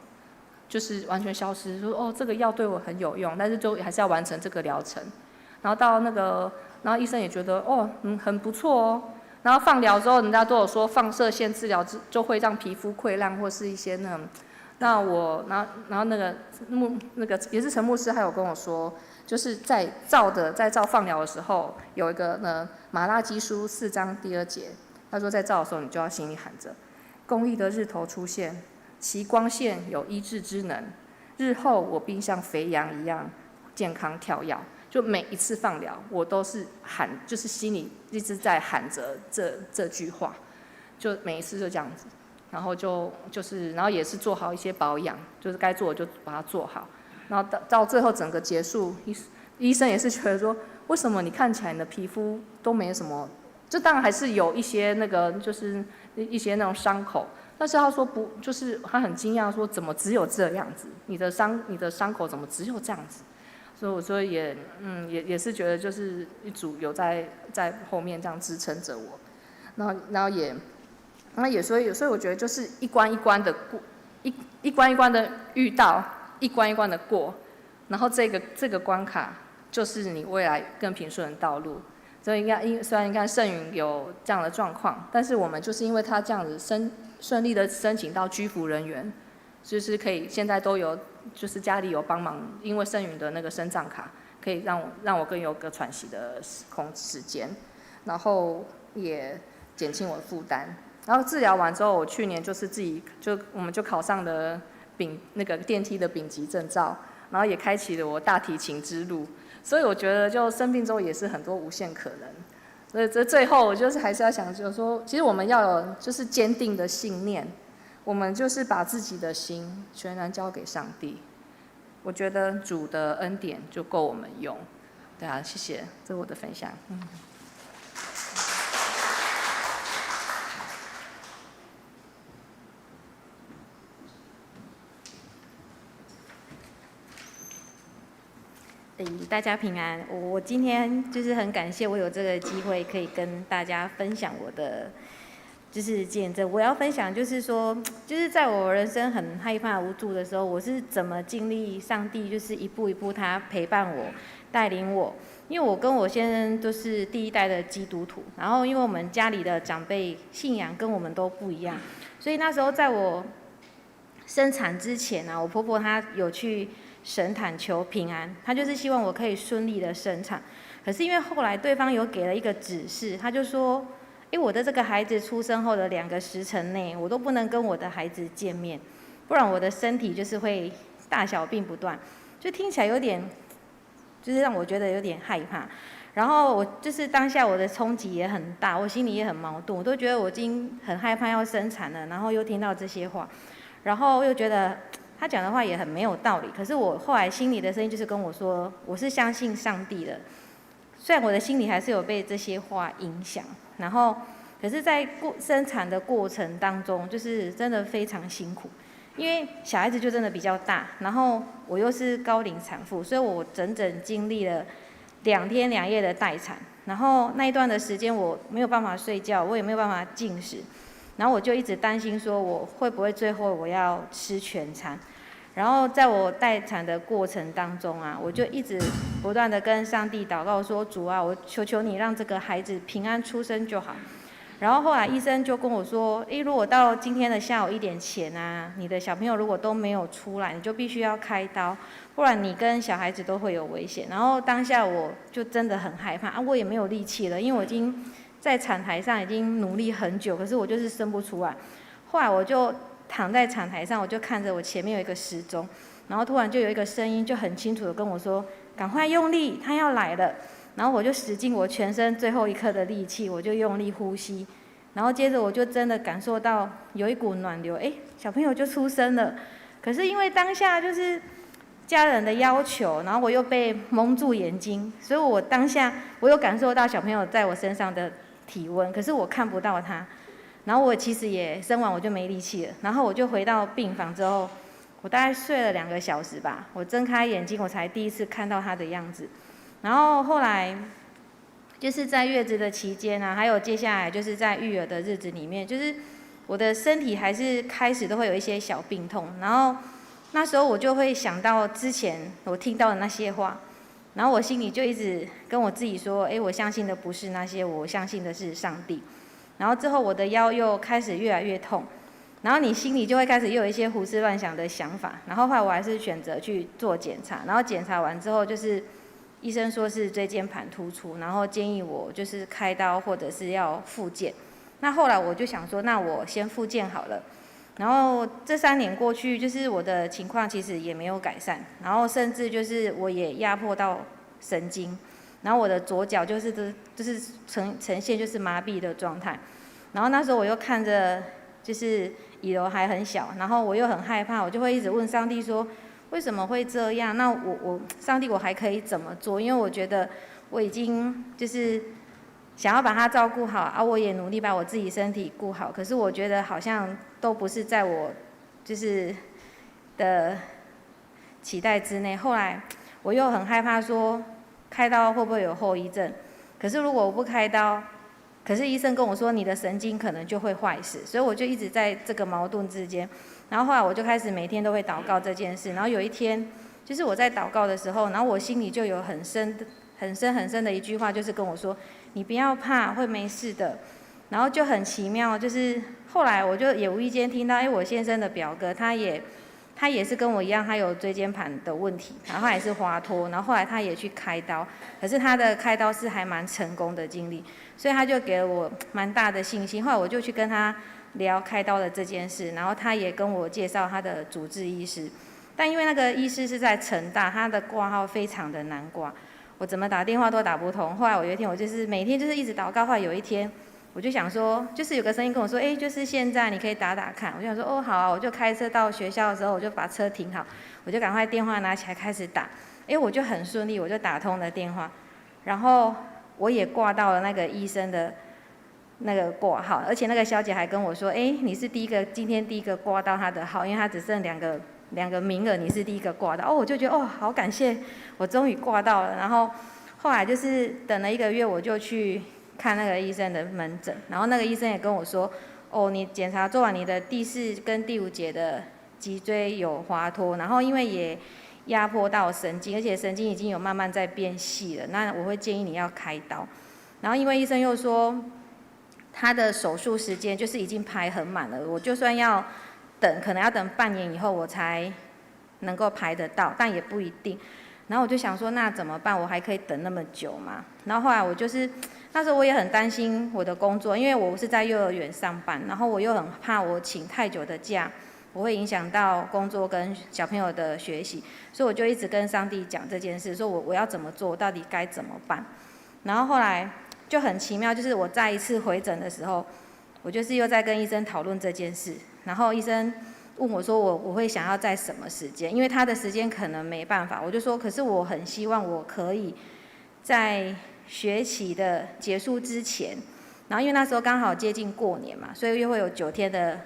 就是完全消失。说哦，这个药对我很有用，但是就还是要完成这个疗程。然后到那个，然后医生也觉得哦，很不错哦。然后放疗之后，人家都有说放射线治疗就会让皮肤溃烂或是一些那种。那我，然后那个牧那个也是陈牧师，还有跟我说，就是在照放疗的时候，有一个呢玛拉基书4章第2节，他说在照的时候，你就要心里喊着，公义的日头出现，其光线有医治之能，日后我必像肥羊一样健康跳跃。就每一次放疗，我都是喊，就是心里一直在喊着这句话，就每一次就这样子。然后就是，然后也是做好一些保养，就是该做的就把它做好。然后到最后整个结束，医生也是觉得说，为什么你看起来你的皮肤都没什么？就当然还是有一些那个，就是一些那种伤口。但是他说不，就是他很惊讶说，怎么只有这样子？你的伤口怎么只有这样子？所以我说也是觉得就是一组有在后面这样支撑着我，然后也。那也所以我觉得就是一关一关的过，一关一关的遇到，一关一关的过，然后这个关卡就是你未来更平顺的道路。所以应该，因虽然你看盛云有这样的状况，但是我们就是因为他这样子顺利的申请到居服人员，就是可以现在都有，就是家里有帮忙，因为盛云的那个身障卡，可以让我更有个喘息的空时间，然后也减轻我的负担。然后治疗完之后，我去年就是自己就我们就考上了那个电梯的丙级证照，然后也开启了我大提琴之路。所以我觉得就生病之后也是很多无限可能。所以这最后我就是还是要想，就是说，其实我们要有就是坚定的信念，我们就是把自己的心全然交给上帝。我觉得主的恩典就够我们用。对啊，谢谢，这是我的分享。嗯。大家平安。我今天就是很感谢我有这个机会可以跟大家分享我的就是见证。我要分享就是说，就是在我人生很害怕无助的时候，我是怎么经历上帝，就是一步一步他陪伴我、带领我。因为我跟我先生都是第一代的基督徒，然后因为我们家里的长辈信仰跟我们都不一样，所以那时候在我生产之前啊，我婆婆她有去神坛求平安，她就是希望我可以顺利的生产。可是因为后来对方有给了一个指示，他就说：“诶，我的这个孩子出生后的2个时辰内，我都不能跟我的孩子见面，不然我的身体就是会大小病不断。”就听起来有点，就是让我觉得有点害怕。然后我就是当下我的冲击也很大，我心里也很矛盾，我都觉得我已经很害怕要生产了，然后又听到这些话，然后又觉得他讲的话也很没有道理。可是我后来心里的声音就是跟我说，我是相信上帝的，虽然我的心里还是有被这些话影响，然后可是，在过生产的过程当中，就是真的非常辛苦，因为小孩子就真的比较大，然后我又是高龄产妇，所以我整整经历了2天2夜的待产，然后那一段的时间我没有办法睡觉，我也没有办法进食，然后我就一直担心说我会不会最后我要吃全餐，然后在我待产的过程当中啊，我就一直不断的跟上帝祷告说，主啊，我求求你让这个孩子平安出生就好。然后后来医生就跟我说，诶，如果到今天的下午1点前啊，你的小朋友如果都没有出来，你就必须要开刀，不然你跟小孩子都会有危险。然后当下我就真的很害怕啊，我也没有力气了，因为我已经在产台上已经努力很久，可是我就是生不出来。后来我就躺在产台上，我就看着我前面有一个时钟，然后突然就有一个声音就很清楚的跟我说，赶快用力，他要来了。然后我就使尽我全身最后一刻的力气，我就用力呼吸，然后接着我就真的感受到有一股暖流，哎，小朋友就出生了。可是因为当下就是家人的要求，然后我又被蒙住眼睛，所以我当下我有感受到小朋友在我身上的体温，可是我看不到他。然后我其实也生完我就没力气了，然后我就回到病房之后，我大概睡了2个小时吧，我睁开眼睛，我才第一次看到他的样子。然后后来就是在月子的期间啊，还有接下来就是在育儿的日子里面，就是我的身体还是开始都会有一些小病痛。然后那时候我就会想到之前我听到的那些话，然后我心里就一直跟我自己说：哎，我相信的不是那些，我相信的是上帝。然后之后我的腰又开始越来越痛，然后你心里就会开始又有一些胡思乱想的想法。然后后来我还是选择去做检查，然后检查完之后就是医生说是椎间盘突出，然后建议我就是开刀或者是要复健。那后来我就想说，那我先复健好了。然后这3年过去，就是我的情况其实也没有改善，然后甚至就是我也压迫到神经，然后我的左脚就是都就是呈现就是麻痹的状态。然后那时候我又看着就是以柔还很小，然后我又很害怕，我就会一直问上帝说，为什么会这样？那我上帝我还可以怎么做？因为我觉得我已经就是想要把他照顾好啊，我也努力把我自己身体顾好，可是我觉得好像都不是在我就是的期待之内。后来我又很害怕说开刀会不会有后遗症？可是如果我不开刀，可是医生跟我说你的神经可能就会坏死，所以我就一直在这个矛盾之间。然后后来我就开始每天都会祷告这件事。然后有一天，就是我在祷告的时候，然后我心里就有很深、很深、很深的一句话，就是跟我说：“你不要怕，会没事的。”然后就很奇妙，就是后来我就也无意间听到，哎，我先生的表哥，他也是跟我一样，他有椎间盘的问题，然后也是滑脱，然后后来他也去开刀，可是他的开刀是还蛮成功的经历，所以他就给了我蛮大的信心。后来我就去跟他聊开刀的这件事，然后他也跟我介绍他的主治医师，但因为那个医师是在成大，他的挂号非常的难挂，我怎么打电话都打不通。后来我有一天，我就是每天就是一直祷告，后来有一天，我就想说，就是有个声音跟我说，哎，就是现在你可以打打看。我就想说，哦，好啊，我就开车到学校的时候，我就把车停好，我就赶快电话拿起来开始打，哎，我就很顺利，我就打通了电话，然后我也挂到了那个医生的那个挂号，而且那个小姐还跟我说，哎，你是第一个，今天第一个挂到他的号，因为他只剩两个名额，你是第一个挂到。哦，我就觉得哦，好感谢，我终于挂到了。然后后来就是等了一个月，我就去看那个医生的门诊，然后那个医生也跟我说，哦，你检查做完你的第四跟第五节的脊椎有滑脱，然后因为也压迫到神经，而且神经已经有慢慢在变细了，那我会建议你要开刀。然后因为医生又说，他的手术时间就是已经排很满了，我就算要等，可能要等半年以后我才能够排得到，但也不一定。然后我就想说，那怎么办？我还可以等那么久吗？然后后来我就是那时候我也很担心我的工作，因为我是在幼儿园上班，然后我又很怕我请太久的假，我会影响到工作跟小朋友的学习，所以我就一直跟上帝讲这件事，说我要怎么做，到底该怎么办？然后后来就很奇妙，就是我再一次回诊的时候，我就是又在跟医生讨论这件事，然后医生问我说我会想要在什么时间？因为他的时间可能没办法，我就说，可是我很希望我可以在学期的结束之前，然后因为那时候刚好接近过年嘛，所以又会有9天的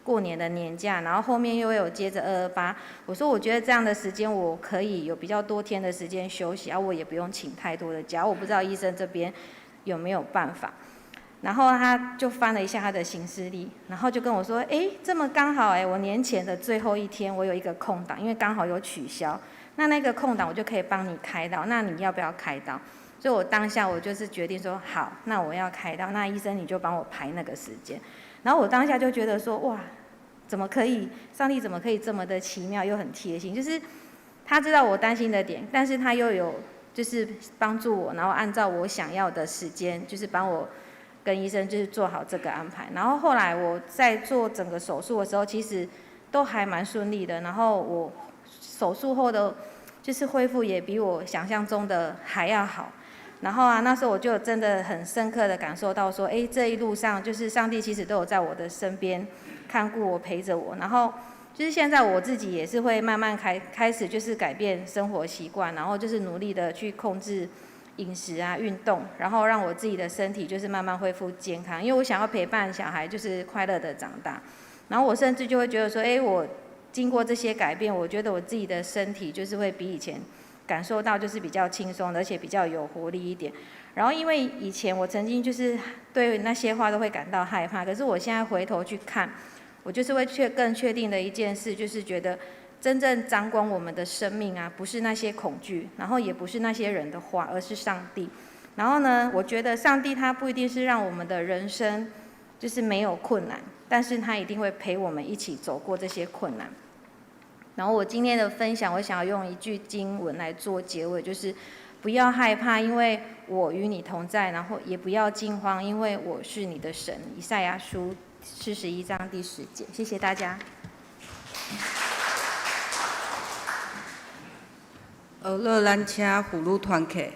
过年的年假，然后后面又会有接着228。我说我觉得这样的时间我可以有比较多天的时间休息，而我也不用请太多的假。我不知道医生这边有没有办法。然后他就翻了一下他的行事历，然后就跟我说：“哎，这么刚好哎，我年前的最后一天我有一个空档，因为刚好有取消，那个空档我就可以帮你开刀，那你要不要开刀？”所以我当下我就是决定说：“好，那我要开刀，那医生你就帮我排那个时间。”然后我当下就觉得说：“哇，怎么可以？上帝怎么可以这么的奇妙又很贴心？就是他知道我担心的点，但是他又有就是帮助我，然后按照我想要的时间，就是帮我跟医生就是做好这个安排。然后后来我在做整个手术的时候，其实都还蛮顺利的。然后我手术后的，就是恢复也比我想象中的还要好。然后啊，那时候我就真的很深刻的感受到说，哎，这一路上就是上帝其实都有在我的身边看顾我、陪着我。然后就是现在我自己也是会慢慢开始就是改变生活习惯，然后就是努力的去控制饮食啊，运动，然后让我自己的身体就是慢慢恢复健康，因为我想要陪伴小孩，就是快乐的长大。然后我甚至就会觉得说，哎，我经过这些改变，我觉得我自己的身体就是会比以前感受到就是比较轻松，而且比较有活力一点。然后因为以前我曾经就是对那些话都会感到害怕，可是我现在回头去看，我就是会更确定的一件事，就是觉得真正掌管我们的生命啊，不是那些恐惧，然后也不是那些人的话，而是上帝。然后呢，我觉得上帝他不一定是让我们的人生就是没有困难，但是他一定会陪我们一起走过这些困难。然后我今天的分享，我想要用一句经文来做结尾，就是不要害怕，因为我与你同在；然后也不要惊慌，因为我是你的神。以赛亚书41章第10节。谢谢大家。好了，咱请妇女团契。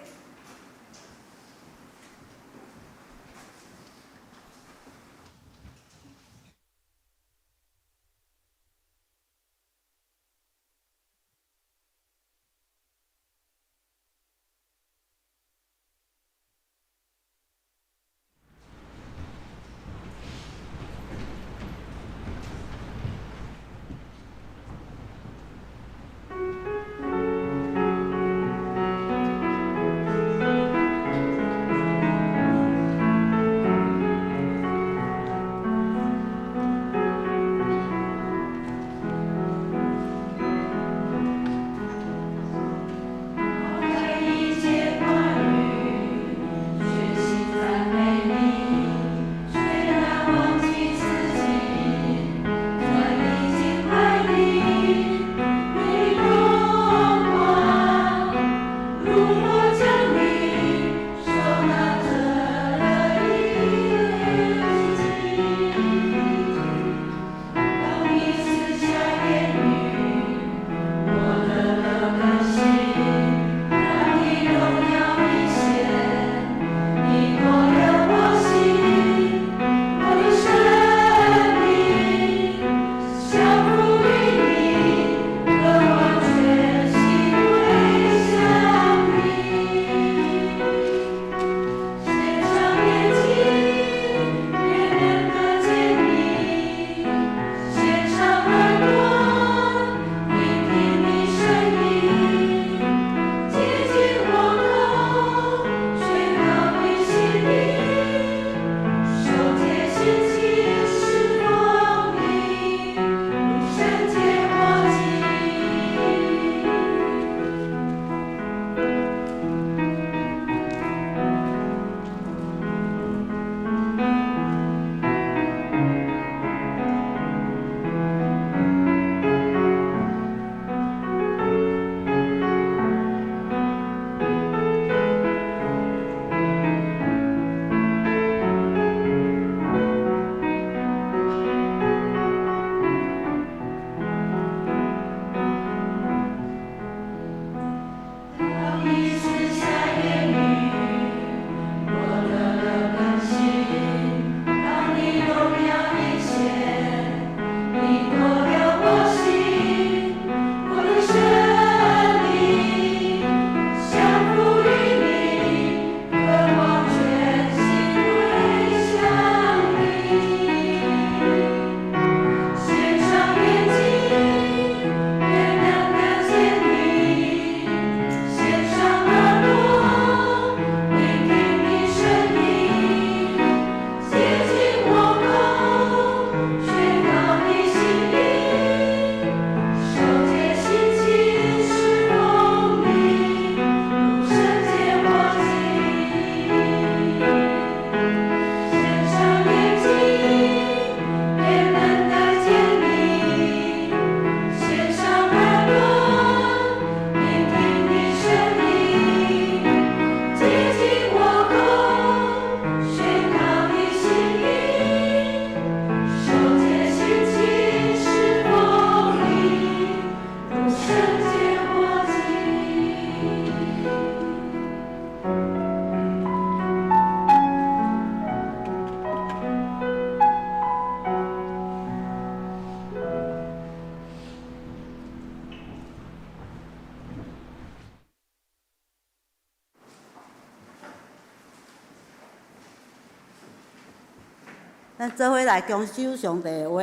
咱做伙来恭守上帝的话，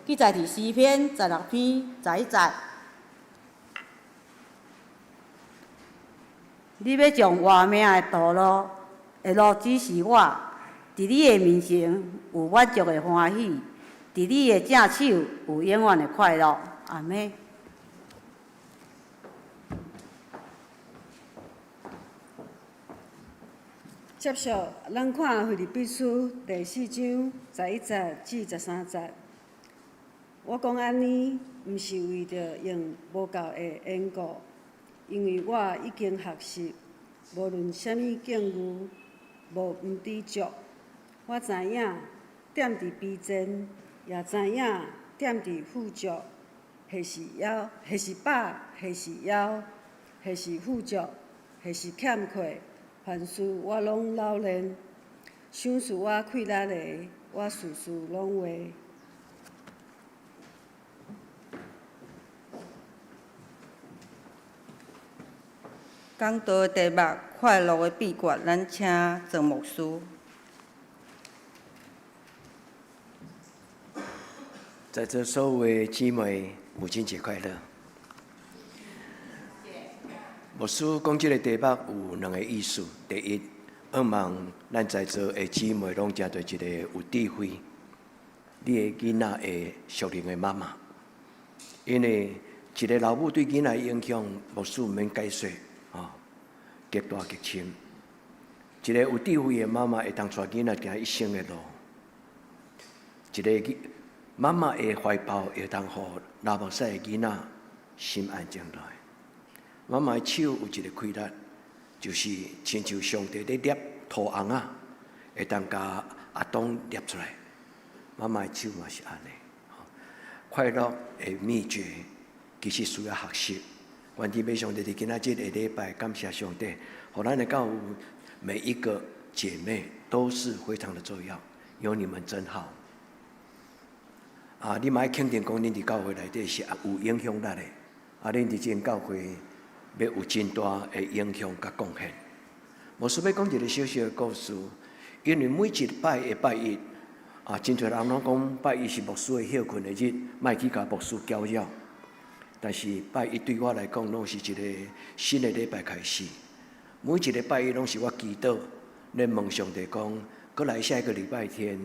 记载伫诗篇十六篇十一节。你欲將活命的道路的路指示我，佇你的面前有滿足的歡喜，佇你的正手有永遠的快樂。阿們。接續，咱看腓立比書第四章十一節至十三節。我講按呢，毋是為著用無夠的緣故，因為我已經學習，無論啥物境遇，無毋知足。我知影踮佇卑賤，也知影踮佇富足，或是枵，或是飽，或是枵，或是富足，或是欠缺。凡事我攏老練，賞賜我氣力的，我事事攏會。講道的題目：快樂的秘訣。咱請鄭牧師。在座所有姊妹，母親節快樂！牧師講這個題目有兩個意思：第一，希望咱在座的姊妹攏成做一個有智慧、你的囡仔的屬靈的媽媽。因為一個老母對囡仔的影響，牧師毋免解說，吼，極大極深。一個有智慧的媽媽會當帶囡仔行一生的路。一個媽媽的懷抱會當予流目屎的囡仔心安靜落來。媽媽的手有一個氣力，就是親像上帝咧捏塗尪仔，會當共亞當捏出來。媽媽的手嘛是按呢。快樂的秘訣其實需要學習。願天父上帝佇今仔日的禮拜，感謝上帝，予咱的教會每一個姐妹都是非常的重要，有你們真好。啊，你嘛愛肯定講，恁佇教會內底是有影響力的。啊，恁佇這間教會欲有真大的影響佮貢獻。牧師欲講一個小小的故事，因為每一擺的拜一，啊，真濟人攏講拜一是牧師的歇睏的日，莫去共牧師攪擾。但是拜一對我來講，攏是一個新的禮拜開始。每一個拜一攏是我祈禱，咧問上帝講，閣來下一個禮拜天，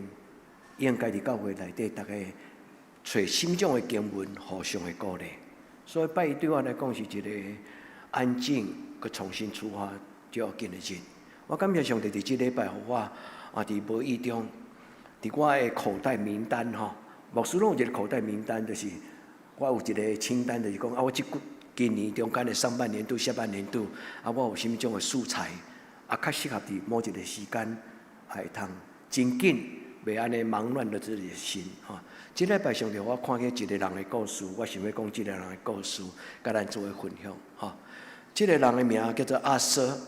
應該佇教會內底，逐家揣啥物種的經文，互相的鼓勵。所以拜一對我來講是一個安靜，閣重新出發最要緊的日。我感謝上帝佇這禮拜，予我啊佇無意中，佇我的口袋名單吼，牧師攏有一個口袋名單，就是我有一個清單，就是講啊，我這幾今年中間的上半年度、下半年度，啊，我有啥物種的素材，啊，較適合佇某一個時間，會通真緊，袂按呢忙亂了自己的心吼。這禮拜上帝我看見一個人的故事，我想欲講這個人的故事，佮咱做伙分享吼。這個人的名叫做阿瑟·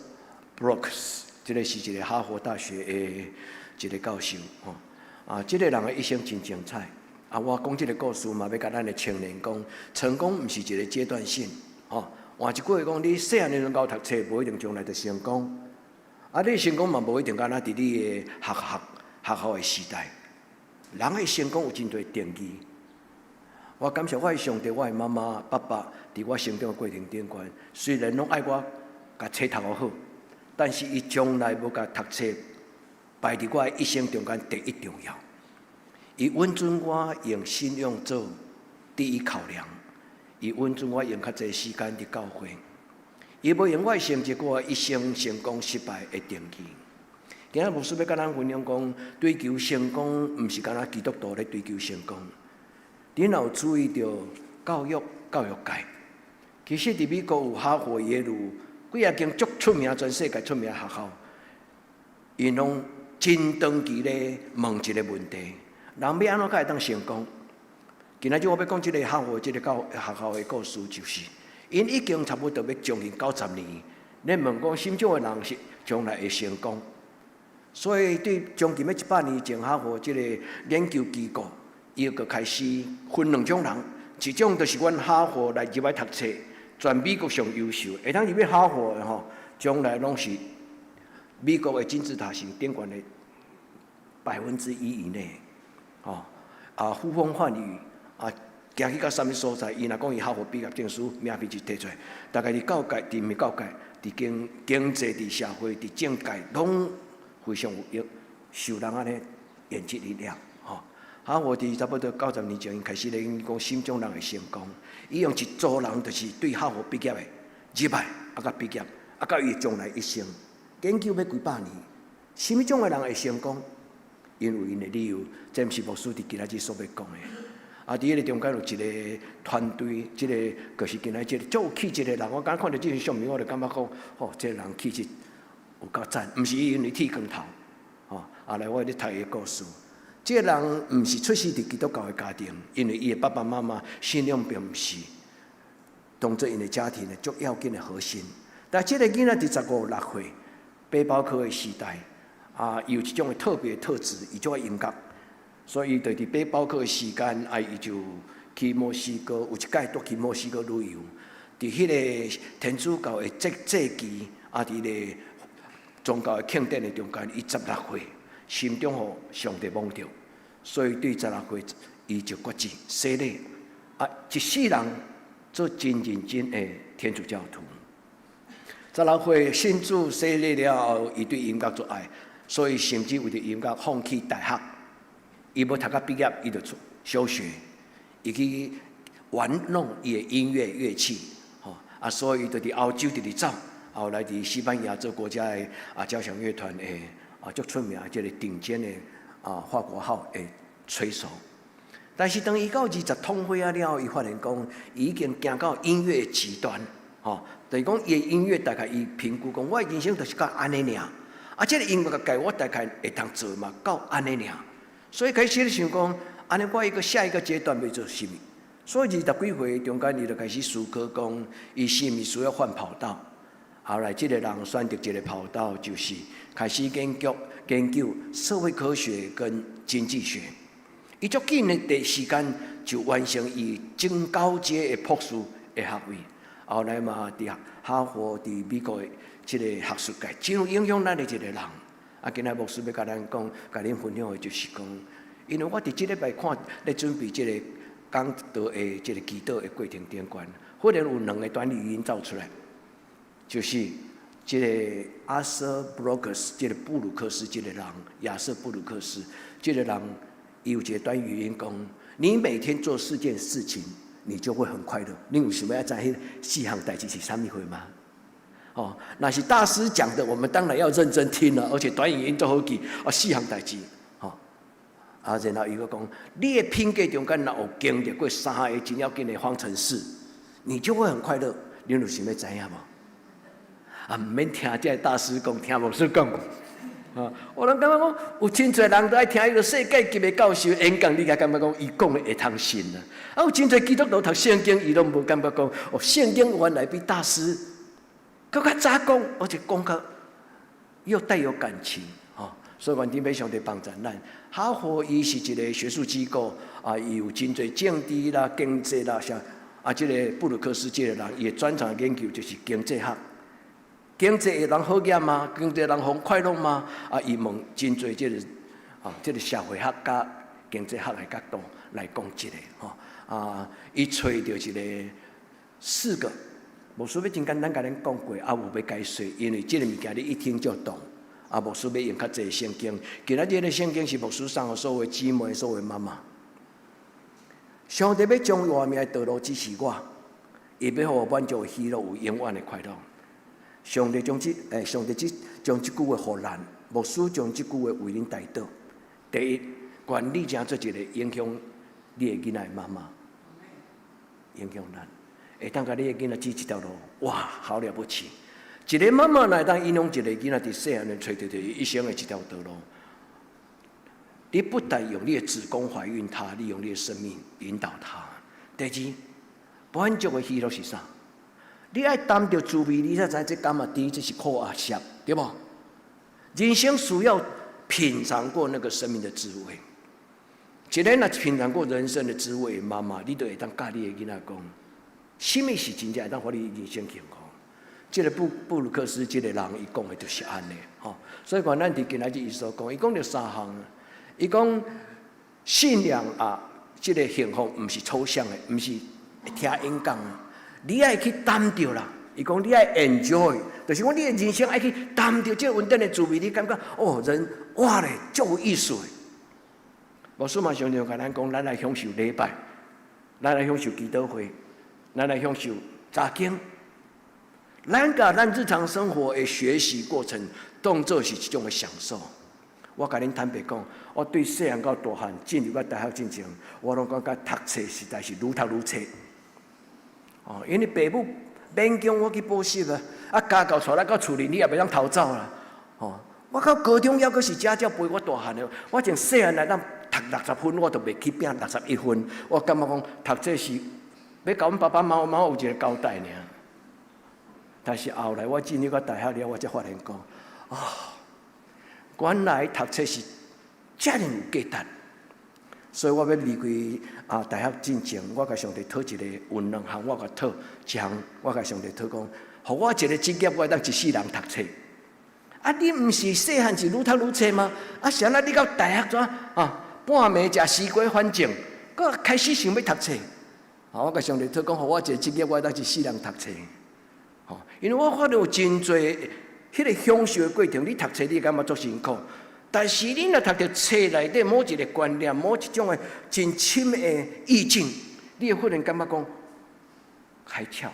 布魯克斯，這個是一個哈佛大學的一個教授吼。啊，這個人的一生真精彩。啊，我講這個故事嘛，欲共咱的青年講，成功毋是一個階段性，吼。換一句話講，你細漢的時陣𠢕讀冊，無一定將來就成功。啊，你成功嘛，無一定敢若佇你的學學學校的時代。人的成功有真濟定義。我感謝我的上帝，我的媽媽、爸爸，佇我成長的過程頂懸，雖然攏愛我共冊讀予好，但是伊從來無共讀冊擺佇我的一生中間第一重要。伊允准我用信仰做第一考量，伊允准我用較濟時間佇教會，伊無用我的成績，我一生成功失敗的定義。今仔牧師欲共咱分享講，追求成功，毋是干焦基督徒咧追求成功。恁若有注意著教育教育界，其實佇美國有哈佛、耶魯幾仔間足出名、全世界出名學校，𪜶攏真長期咧問一個問題：人欲按怎才會當成功？今仔日我欲講這個哈佛這個教學校的故事，就是𪜶已經差不多欲將近90年，咧問講啥物種的人是將來會成功？所以對將近欲100年前，哈佛這個研究機構，伊就開始分兩種人，一種就是阮哈佛來入來讀冊，全美國上優秀，會當入去哈佛的吼，將來攏是美國的金字塔型頂懸的1%以內，吼啊呼風喚雨啊，行去到啥物所在，伊若講伊哈佛畢業證書，名片一提出來，大概佇教界，佇毋是教界，佇經濟，佇社會，佇政界，攏非常有受人按呢眼睛一亮，吼。哈佛佇差不多90年前，伊開始咧講心中人的成功，伊用一組人就是對哈佛畢業的入來，啊到畢業，啊到伊將來一生研究欲幾百年，啥物種的人會成功？因有𪜶的理由，這毋是牧師佇今仔日所欲講的。啊，佇彼个中間有一個團隊，這個就是今仔這個足有氣質的人。我剛看著這張相片，我就感覺講，吼，這個人氣質有夠讚，毋是因為剃光頭，吼。後來我咧讀伊的故事，這個人毋是出世佇基督教的家庭，因為伊的爸爸媽媽信仰並毋是當做𪜶的家庭的足要緊的核心。但這個囡仔佇十五六歲，背包客的時代，啊，伊有一種的特別特質，伊足愛音樂，所以伊就佇背包客的時間，啊，伊就去墨西哥，有一擺拄去墨西哥旅遊，佇彼個天主教的祭期，啊，佇個宗教的慶典的中間，伊十六歲，心中予上帝摸著，所以對十六歲，伊就決志洗禮，啊，一世人做真認真的天主教徒。十六歲信主洗禮了後，伊對音樂足愛，所以甚至為著音樂放棄大學，伊無讀到畢業，伊就出休學，伊去玩弄伊的音樂樂器，吼啊，所以伊就佇歐洲直直走，後來佇西班牙做國家的啊交響樂團的啊足出名，這個頂尖的啊法國號的吹手。但是當伊到二十通歲仔了後，伊發現講，伊已經行到音樂極端，吼，就是講伊的音樂大概伊評估講，我的人生就是到按呢爾，啊，這個音樂界我大概會當做嘛，到按呢爾，所以開始咧想講，按呢我一個下一個階段欲做啥物？所以二十幾歲中間，伊就開始思考講，伊是毋是需要換跑道？後來這個人選擇一個跑道，就是開始研究社會科學跟經濟學。伊足緊的第時間就完成伊中高階的博士的學位。後來嘛，佇哈佛、佇美國的這個學術界，真有影響咱的一個人。啊，今仔牧師欲共咱講，共恁分享的就是講，因為我佇這禮拜看咧準備這個講道的這個祈禱的過程頂懸，忽然有兩個短語音走出來，就是這個阿瑟布魯克斯，這個布魯克斯這個人，亞瑟布魯克斯這個人，伊有一個短語音講：你每天做四件事情，你就會很快樂。你有想欲知彼四項代誌是啥物貨嗎？哦，那是大師講的，我們當然要認真聽了，而且短語音都好記。哦，四項代誌，吼，啊，然後伊閣講，你的品格中間若有經歷過三個真要緊的方程式，你就會很快樂。你有想欲知影無？啊，毋免聽這個大師講，聽牧師講。啊，我攏感覺講，有真濟人都愛聽彼個世界級的教授演講，你才感覺講伊講的會通信啊？啊，有真濟基督徒讀聖經，伊攏無感覺講，哦，聖經原來比大師閣較早講，而且講較又帶有感情，吼。所以願天父上帝幫助咱。哈佛伊是一個學術機構，啊，伊有真濟政治啦、經濟啦，像啊，這個布魯克斯這個人，伊的專長研究就是經濟學。經濟會通好業嗎？經濟人予快樂嗎？啊，伊問真濟這個啊，這個社會學家、經濟學的角度來講這個吼。啊，伊揣著一個四個，牧師欲真簡單共恁講過，啊，無欲解說，因為這個物件你一聽就懂。啊，牧師欲用較濟聖經，今仔日的聖經是牧師送予所有姊妹、所有媽媽。上帝欲將活命的道路指示我，伊欲予我滿足喜樂，有永遠的快樂。上帝這將這句話予咱，牧師將這句話為恁代禱。第一，願你成做一個影響你的囡仔的媽媽，影響咱，會當共你的囡仔指一條路，哇，好了不起！一個媽媽來當影響一個囡仔，佇細漢就揣著一生的一條道路。你不但用你的子宮懷孕他，你用你的生命引導他。第二，滿足的喜樂是啥？你愛擔著滋味，你才知這甘仔甜，這是苦啊澀，對無？人生需要品嘗過那個生命的滋味。一個若品嘗過人生的滋味，媽媽，你就會當教你的囡仔講，啥物是真正會當予你人生幸福？這個布魯克斯這個人，伊講的就是按呢，吼。所以講，咱佇今仔日伊所講，伊講著三項，伊講信仰啊，這个幸福毋是抽象的，毋是聽演講的，你愛去擔著啦。伊講你愛 enjoy，就是講你的人生愛去擔著這個恩典的滋味，你感覺哦，人哇咧，足有意思的。牧師嘛常常共咱講，咱來享受禮拜，咱來享受祈禱會，咱來享受查經。咱共咱日常生活的學習過程，當做是一種的享受。我共恁坦白講，我對細漢到大漢進入到大學進前，我攏感覺讀冊實在是愈讀愈冊。哦，因為爸母勉強我去補習啊，啊家教帶咱到厝裡，你也袂當逃走啦。哦，我到高中猶閣是家教陪我大漢的，我從細漢來當讀60分，我都袂去拼61分。我感覺講讀冊是欲共阮爸爸媽媽有一個交代爾。但是後來我進入到大學了，我才發現講，哦，原來讀冊是遮爾有價值。所以我欲離開啊大學進前，我共上帝討一個有兩項，我共討一項，我共上帝討講，予我一個職業，我會當一世人讀冊。啊，你毋是細漢是愈讀愈冊嗎？啊，啥物你到大學怎啊？半暝食西瓜反正，閣開始想欲讀冊。啊，我共上帝討講，予我一個職業，我會當一世人讀冊。吼，因為我發現有真濟彼個享受的過程，你讀冊你會感覺足辛苦，但是你若讀著冊內底某一個觀念，某一種的真深的意境，你會忽然感覺講開竅。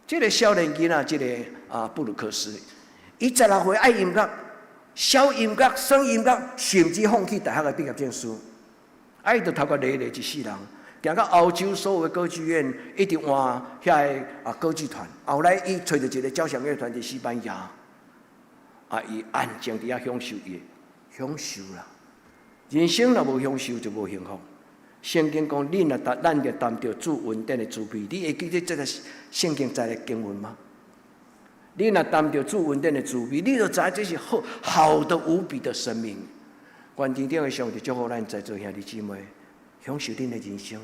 這个少年囡仔，這个啊布魯克斯，伊16歲愛音樂、小音樂、耍音樂，甚至放棄大學的畢業證書，啊，伊就頭殼累累一世人，行到歐洲所有的歌劇院，一直換遐个啊歌劇團。後來伊揣著一個交響樂團佇西班牙，啊，伊安靜佇遐享受伊，享受啦。人生若無享受，就無幸福。聖經講，你若擔，咱就擔著主恩典的滋味。你會記得這个聖經在的經文嗎？你若擔著主恩典的滋味，你就知這是好好的無比的生命。願天頂的上帝祝福咱在座兄弟姊妹，享受恁的人生。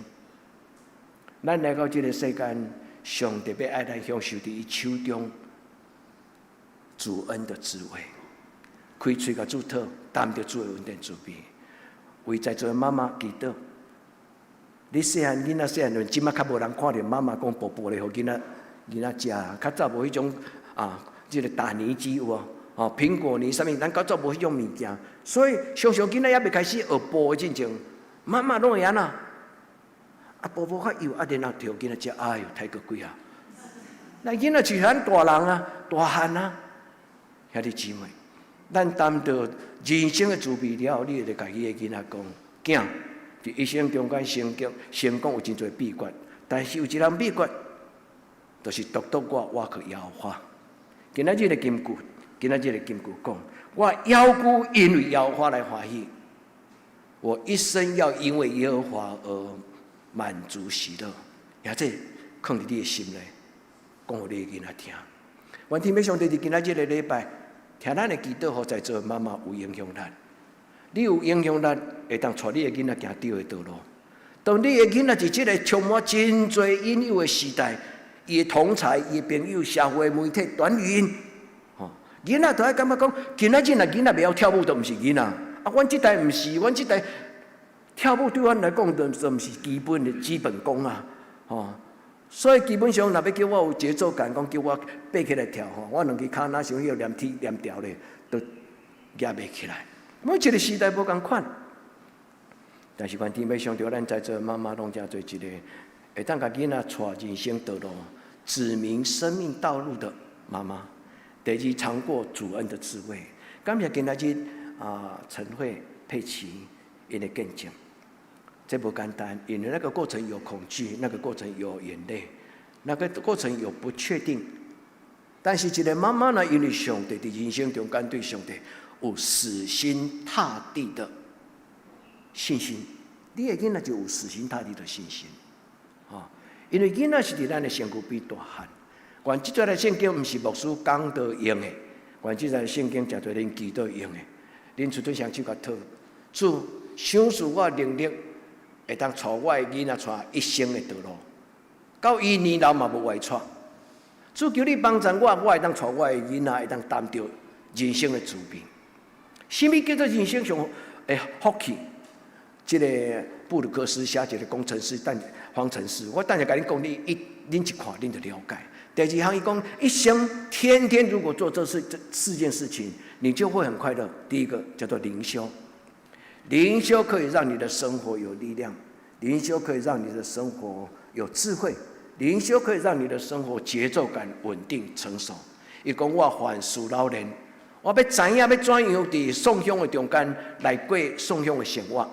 咱來到這个世間，上帝欲愛咱享受佇伊手中主恩的滋味。開喙共主討，擔著主的恩典滋味。為在座的媽媽祈禱。你細漢囡仔細漢陣，這馬較無人看著媽媽講薄薄咧，予囡仔囡仔食。較早無彼種啊，這个打泥機有無？哦，蘋果泥啥物，咱較早無彼種物件，所以常常囡仔猶未開始學步的進前，媽媽攏會按怎？啊，步步較幼，啊，然後予囡仔食，哎喲，太可貴啊！那囡仔就像大人啊，大漢啊，兄弟姊妹，咱擔著人生的滋味了後，你會共彼个囡仔講，囝。佇一生中間成功成功有真濟秘訣，但是有一項秘訣，就是獨獨我倚靠耶和華。今仔日的金句，今仔日的金句講，我猶舊因為耶和華來歡喜，我一生要因為耶和華而滿足喜樂。也這囥佇你的心內，講予你的囡仔聽。願天父上帝佇今仔日个禮拜，聽咱的祈禱，予在座媽媽有影響力。你有影響力，會當帶你的囡仔行對的道路。當你的囡仔佇這个充滿真濟引誘的時代，伊的同儕、伊的朋友、社會媒體、短語音，吼，囡仔都愛感覺講，今仔日若囡仔袂曉跳舞，就毋是囡仔。啊，阮這代毋是，阮這代跳舞對阮來講，就毋是基本的基本功啊，吼。所以基本上，若欲叫我有節奏感，講叫我爬起來跳吼，我兩支跤若像彼个黏鐵黏條咧，都舉袂起來。每一个時代無仝款，但是願天父上帝咱在座媽媽攏成做一个會當共囡仔帶人生道路、指明生命道路的媽媽。第二，嘗過主恩的滋味。感謝今仔日啊，陳慧佩琪𪜶的見證，這無簡單，因為那個過程有恐懼，那個過程有眼淚，那個過程有不確定。但是一個媽媽呢，因為上帝佇人生中間對上帝有死心塌地的信心，你的囡仔就有死心塌地的信心，啊，因為囡仔是佇咱的身軀邊大漢。願這節的聖經毋是牧師講道用的，願這節聖經誠濟恁祈禱用的。恁出對雙手共討，主賞賜我能力，會當帶我的囡仔帶一生的道路，到伊年老嘛無歪跙。主求你幫助我，我會當帶我的囡仔會當擔著人生的滋味。啥物叫做人生上的福氣？這个布魯克斯寫一个工程師等方程式，我等下共恁講，恁一看恁就了解。第二項，伊講一生天天如果做這四件事情，你就會很快樂。第一個叫做靈修，靈修可以讓你的生活有力量，靈修可以讓你的生活有智慧，靈修可以讓你的生活節奏感穩定成熟。伊講我凡事老練，我欲知影欲怎樣佇送香的中間來過送香的生活，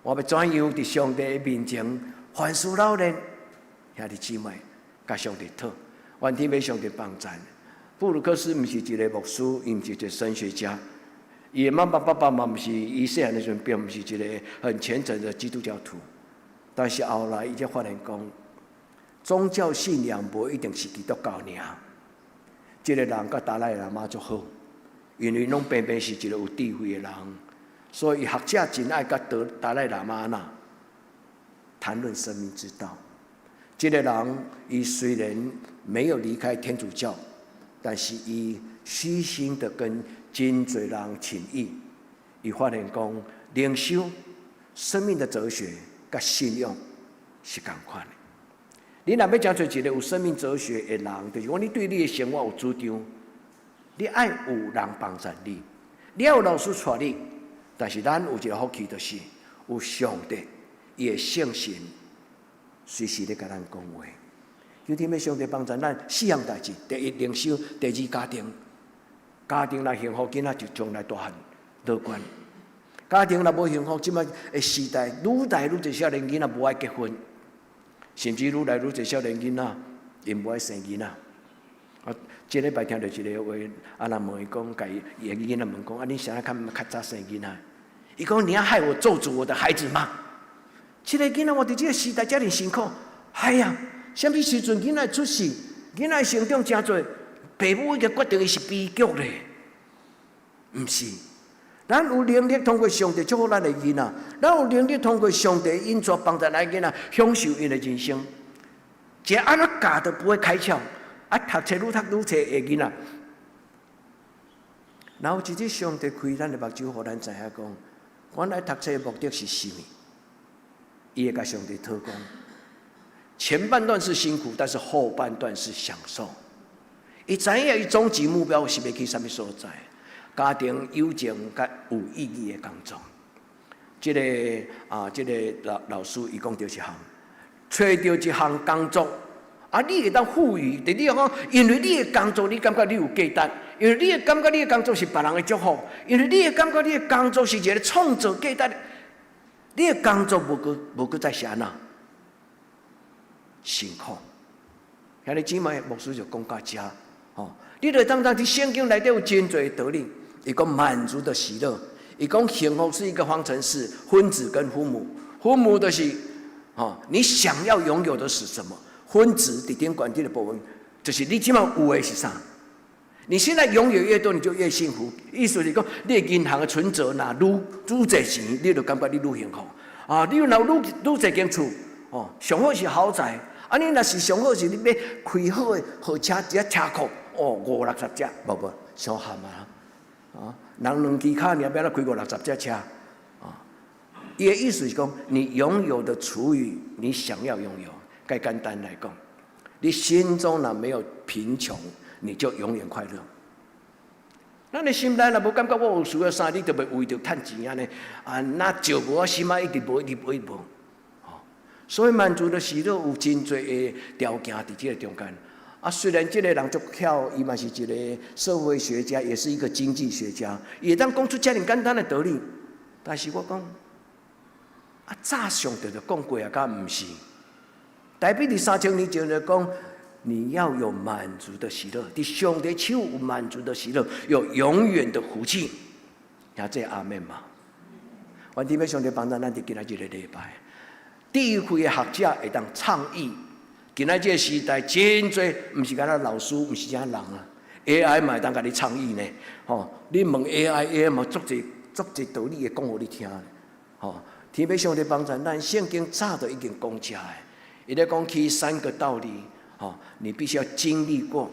我欲怎樣佇上帝的面前凡事老練，兄弟姊妹，共上帝討。願天父上帝幫贊。布魯克斯毋是一个牧師，伊毋是一個神學家，伊的媽媽爸爸嘛毋是，伊細漢的時陣並毋是一個很虔誠的基督教徒。但是後來伊才發現講，宗教信仰無一定是基督教爾。這个人佮達賴喇嘛足好，因為攏平平是一個有智慧的人，所以學者真愛佮達賴喇嘛那談論生命之道。這个人，伊雖然沒有離開天主教，但是伊虛心的跟真濟人請益。伊發現講，靈修、生命的哲學佮信仰是仝款的。你若欲成做一個有生命哲學的人，就是講你對你的生活有主張，你愛有人幫助你，你愛有老師帶你，但是咱有一个福氣，就是有上帝，伊的聖神隨時咧共咱講話。求天父上帝幫助咱四項代誌：第一靈修，第二家庭。家庭若幸福，囡仔就將來大漢樂觀。家庭若無幸福，這擺的時代愈來愈濟少年囡仔無愛結婚，甚至愈來愈濟少年囡仔𪜶無愛生囡仔。啊，這禮拜聽著一个話，啊，人問伊講，共伊的囡仔問講，啊，你啥較較早生囡仔？伊講，你要害我咒詛我的孩子嗎？這个囡仔活佇這个時代遮爾辛苦，哎呀，啥物時陣囡仔出世，囡仔成長誠濟，爸母已經決定伊是悲劇咧，毋是。咱有能力通過上帝祝福咱的囡仔，咱有能力通過上帝引導幫助咱的囡仔享受𪜶的人生。這按怎教都不會開竅，啊，讀冊愈讀愈濟的囡仔。然後一日上帝開咱的目睭，予咱知影講，原來讀冊的目的是啥物？伊會共上帝討講，前半段是辛苦，但是後半段是享受。伊知影伊終極目標是欲去啥物所在？家庭友情佮有意義的工作。這个啊，這个老師伊講著一項，揣著一項工作，啊，你會當賦予，佇你講，因為你的工作，你感覺你有價值，因為你會感覺你的工作是別人的祝福，因為你會感覺你的工作是一个創造價值，你的工作無閣無閣再是按怎辛苦。兄弟姊妹，牧師就講到遮，吼，你著當當佇聖經內底有真濟道理。伊講滿足的喜樂，伊講幸福是一個方程式，分子跟分母，分母就是，吼，你想要擁有的是什麼？分子佇頂懸這个部分，就是你這擺有的是啥？你現在擁有越多，你就越幸福。意思是講，你的銀行的存摺若愈愈濟錢，你就感覺你愈幸福。啊，你若愈愈濟間厝，哦，上好是豪宅。啊，你若是上好是你欲開好的豪車，一個車庫，哦，五六十隻，無無，傷含啊！啊，人兩支跤爾，欲按怎開五六十隻車？啊，伊的意思是講，你擁有的除以你想要擁有。蓋簡單來講，你心中若沒有貧窮，你就永遠快樂。咱的心內若無感覺我有需要啥，你就袂為著趁錢按呢。啊，若借無我心仔一直無，一直無，一直無。所以滿足的喜樂有真濟的條件佇這个中間。啊，雖然這个人足巧，伊嘛是一个社會學家，也是一個經濟學家，伊會當講出遮爾簡單的道理。但是我講，啊，早上帝就講過啊，敢毋是？大衛佇3000年前就講，你要有滿足的喜樂，佇上帝手有滿足的喜樂，有永遠的福氣。聽這阿們嘛？願天父上帝幫助咱佇今仔這个禮拜，智慧的學者會當倡議。今仔這个時代真濟，毋是干焦老師，毋是啥人啊，AI 嘛會當共你倡議呢。吼，你問 AI，AI 嘛足濟足濟道理會講予你聽。吼，天父上帝幫助咱，聖經早就已經講遮的。伊咧講起三個道理，吼，你必須要經歷過。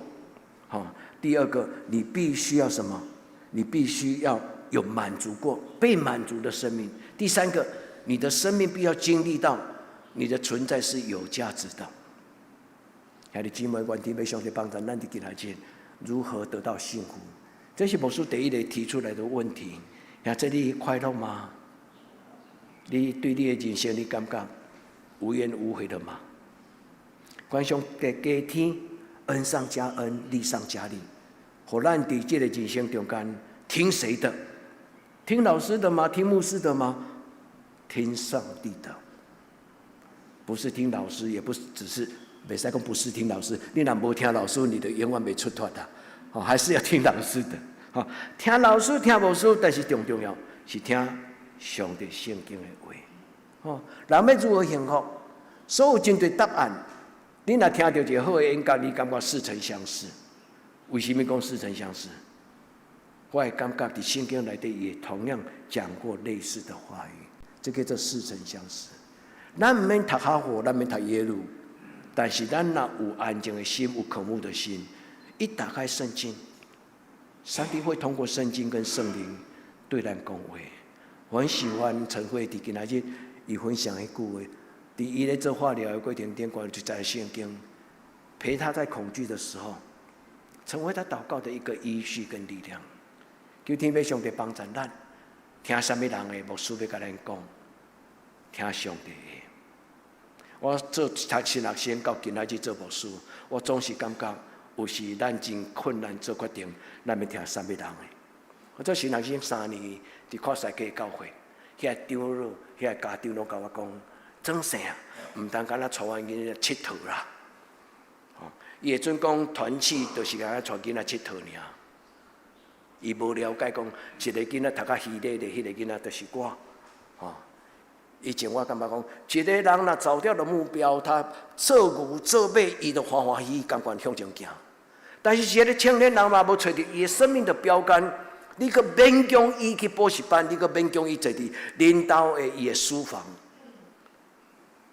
吼，第二個，你必須要什麼？你必須要有滿足過、被滿足的生命。第三個，你的生命必要經歷到你的存在是有價值的。兄弟姊妹，願天父上帝幫助咱佇今仔日如何得到幸福？這是牧師第一個提出來的問題。兄弟，你快樂嗎？你對你的人生，你感覺無怨無悔的嗎？願上帝加添恩上加恩，力上加力，予咱佇這個人生中間聽誰的？聽老師的嗎？聽牧師的嗎？聽上帝的，不是聽老師，也不是只是袂使講不是聽老師。你若無聽老師，你就永遠袂出脫的。哦，還是要聽老師的。吼，聽老師聽牧師，但是重重要是聽上帝聖經的話。吼，人欲如何幸福？所有針對答案，你若聽著一個好的演講，你感覺似曾相識。為什麼講似曾相識？我會感覺佇聖經內底也同樣講過類似的話語，這叫做似曾相識。咱毋免讀哈佛，咱毋免讀耶魯，但是咱若有安靜的心，有渴慕的心，一打開聖經，上帝會通過聖經跟聖靈對咱講話。我很喜歡陳慧佇今仔日伊分享彼句話，佇伊咧做化療的過程頂，懸一節聖經，陪他在恐懼的時候，成為他禱告的一個依據跟力量。求天父上帝幫助咱，聽啥物人的牧師欲共咱講，聽上帝的。我做讀神學生到今仔日做牧師，我總是感覺有時咱真困難做決定，咱欲聽啥物人的。我做神學生3年，佇跨世界教會，遐長老、遐家長攏共我講，莊生啊，毋通干焦帶阮囡仔𨑨迌啦。吼，伊會準講團契，就是干焦帶囡仔𨑨迌爾。伊無了解講，一個囡仔讀較稀咧的，彼個囡仔就是我。吼，以前我感覺講，一個人若找著了目標，他做牛做馬，伊就歡歡喜喜甘願向前行。但是一個青年人嘛，無揣著伊的生命的標杆，你閣勉強伊去補習班，你閣勉強伊坐佇恁兜的伊的書房，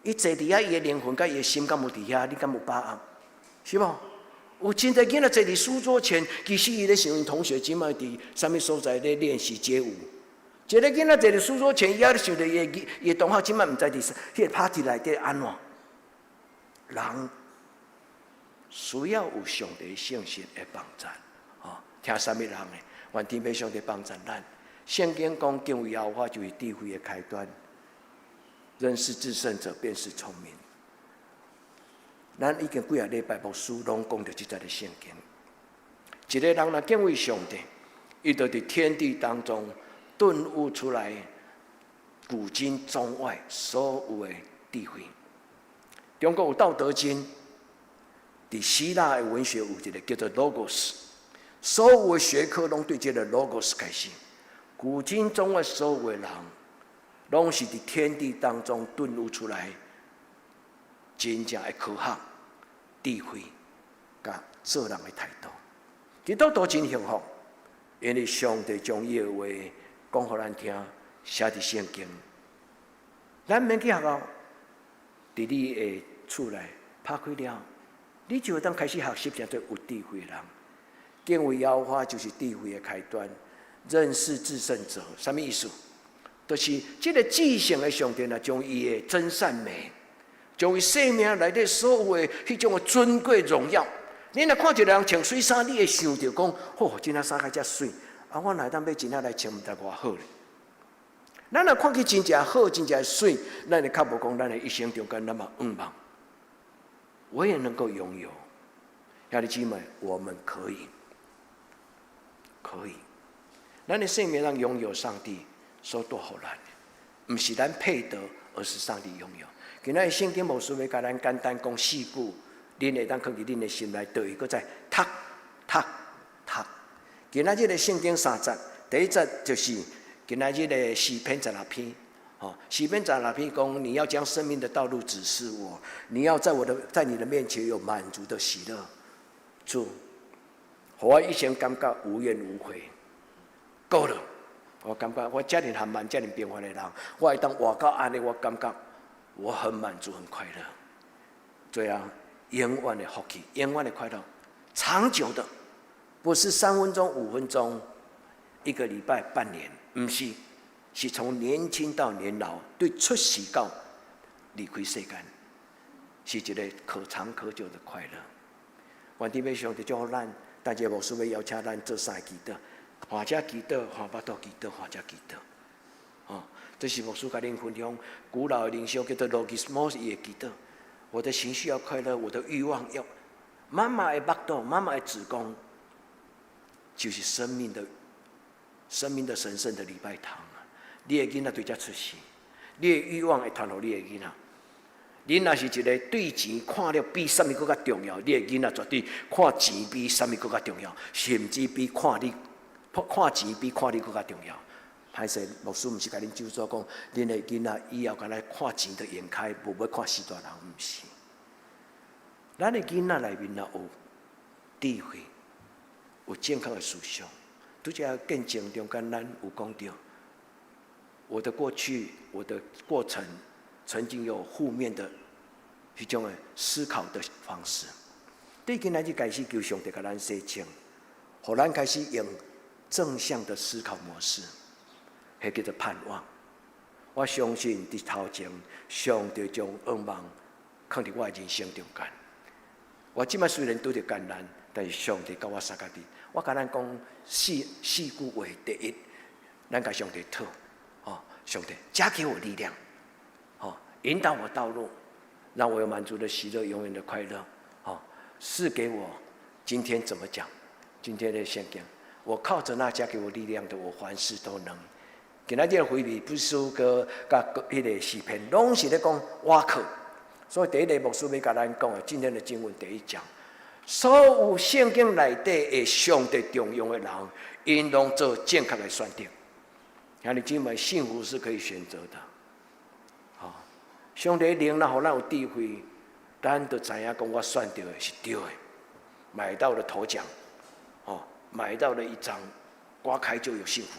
伊坐佇遐，伊的靈魂佮伊的心敢有佇遐？你敢有把握？是無？有真濟囡仔坐佇書桌前，其實伊咧想𪜶同學這擺佇啥物所在咧練習街舞。一個囡仔坐佇書桌前，伊猶咧想著伊的同學這擺毋知佇彼個 party 內底按怎。人需要有上帝聖神的幫助，吼，聽啥物人的？願天父上帝幫助咱。聖經講敬畏耶和華就是智慧的開端，認識至聖者便是聰明。咱已經幾仔禮拜牧師攏講著這節的聖經。一個人若敬畏上帝，伊就佇天地當中頓悟出來古今中外所有的智慧。中國有《道德經》，佇希臘的文學有一個叫做 Logos，所有的學科攏對這個 Logos 開始。古今中外所有的人，攏是佇天地當中頓悟出來真正的科學、智慧、佮做人的態度。基督徒真幸福，因為上帝將伊的話講予咱聽，寫佇聖經。咱毋免去學校，佇你的厝內拍開了，你就會當開始學習成做有智慧的人。敬畏耶和華就是智慧的開端。認識至聖者，啥物意思？就是這個至聖的上帝啊，將伊的真善美，將伊生命內底所有的彼種的尊貴榮耀。你若看一個人穿媠衫，你會想著講：吼，這領衫較遮媠。啊，我若會當買這領來穿，毋知偌好咧。咱若看起真正好，真正媠，咱會較無講，咱的一生中間那麼向望，我也能夠擁有。兄弟姊妹，我們可以，可以。咱的生命當擁有上帝所帶予咱的，毋是咱配得，而是上帝擁有。今仔日聖經牧師欲共咱簡單講四句，恁會當囥佇恁的心內，對伊閣再讀讀讀。今仔日的聖經三節，第一節就是今仔日的詩篇十六篇，吼，詩篇十六篇講，你要將生命的道路指示我，你要在你的面前有滿足的喜樂。主，予我一生感覺無怨無悔。夠了，我感覺我遮爾含慢、遮爾平凡的人，我會當活到按呢，我感覺我很滿足、很快樂。最後，永遠的福氣，永遠的快樂，長久的，不是3分鐘、5分鐘、一個禮拜、半年，毋是，是從年輕到年老，對出世到離開世間，是一個可長可久的快樂。願天父上帝祝福咱，但這牧師欲邀請咱做三个祈禱，或者祈禱，換腹肚祈禱，或者祈禱。哦，這是牧師共恁分享古老的靈修，叫做 logismos 伊的祈禱。我的情緒要快樂，我的慾望要媽媽的腹肚，媽媽的子宮，就是生命的神聖的禮拜堂。你的囡仔對遮出世，你的慾望會傳予你的囡仔。恁若是一個對錢看了比啥物閣較重要，你的囡仔絕對看錢比啥物閣較重要，甚至比看你看錢比看你閣較重要。歹勢，牧師毋是共恁咒詛講，恁的囡仔以後敢若看錢就眼開，無欲看序大人，毋是。咱的囡仔內面若有智慧，有正確的思想，拄才見證中間，咱有講著，我的過去，我的過程，曾經有負面的彼種的思考的方式。對今仔日開始求上帝共咱洗清，予咱開始用正向的思考模式，彼叫做盼望。我相信佇頭前，上帝將願望囥佇我的人生中間。我這擺雖然拄著艱難，但是上帝佮我相佮佇。我共咱講四句話：第一，咱共上帝討，哦，上帝加給我力量，哦，引導我道路，讓我有滿足的喜樂，永遠的快樂，哦，賜給我今天怎麼講？今天的聖經，我靠着那加給我力量的，我凡事都能。今仔日腓立比書閣佮彼個詩篇，攏是咧講我靠。所以第一個牧師欲共咱講的，今天的經文第一章，所有聖經內底的上帝重用的人，𪜶攏做正確的選擇。兄弟姊妹，幸福是可以選擇的。好，上帝靈若予咱有智慧，咱就知影講我選擇的是對的，買到了頭獎，哦，買到了一張，刮開就有幸福。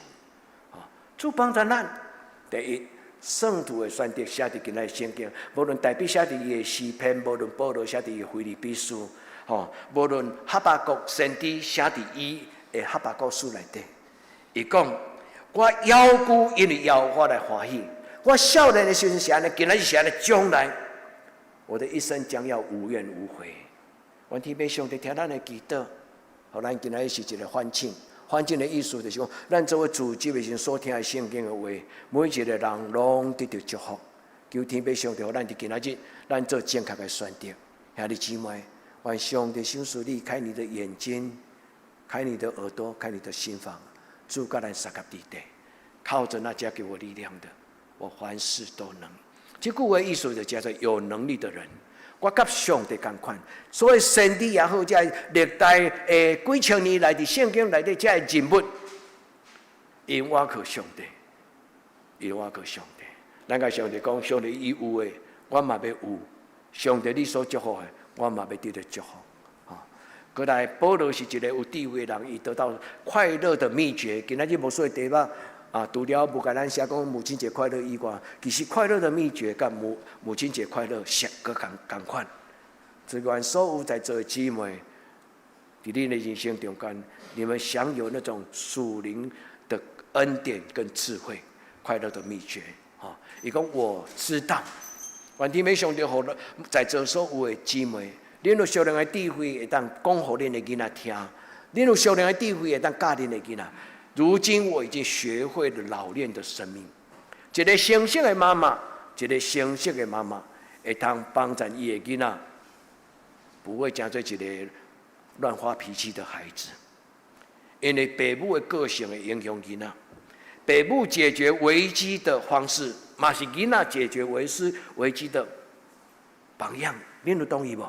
哦，主幫助咱，第一，聖徒的選擇寫佇今仔聖經，無論大衛寫佇伊的詩篇，無論保羅寫佇伊腓立比書，吼，無論哈巴谷先知寫佇伊的哈巴谷書內底，伊講我猶舊因為耶和華來歡喜。我少年的時陣是按呢，今仔日是按呢，將來我的一生將要無怨無悔。願天父上帝聽咱的祈禱，予咱今仔日是一個反省。反省的意思就是講，咱做伙主日的時陣所聽的聖經的話，每一個人攏得著祝福。求天父上帝，予咱佇今仔日，咱做正確的選擇。兄弟姊妹，願上帝賞賜你，開你的眼睛，開你的耳朵，開你的心房，主佮咱相佮佇底，靠着那加給我力量的，我凡事都能。這句話意思就叫做有能力的人。我佮上帝仝款，所以先知也好，這歷代幾千年來佇聖經內底這个人物，𪜶倚靠上帝，𪜶倚靠上帝。咱共上帝講，上帝伊有的，我嘛欲有；上帝你所祝福的，我嘛欲得著祝福。吼，過來，保羅是一個有智慧的人，伊得到快樂的秘訣。今仔日無說題目啊，除了無共咱寫講母親節快樂以外，其實快樂的秘訣佮母親節快樂是閣仝款。只願所有在座的姊妹，佇恁的人生中間，你們享有那種屬靈的恩典跟智慧，快樂的秘訣。吼，伊講我知道，願天父上帝予在座所有的姊妹，恁有屬靈的智慧，會當講予恁的囡仔聽；恁有屬靈的智慧，會當教恁的囡仔。如今我已經學會了老練的生命。一個成熟的媽媽，一個成熟的媽媽，會當幫助伊的囡仔，不會成做一個亂發脾氣的孩子。因為爸母的個性會影響囡仔，爸母解決危機的方式，嘛是囡仔解決危機的榜樣。恁有同意無？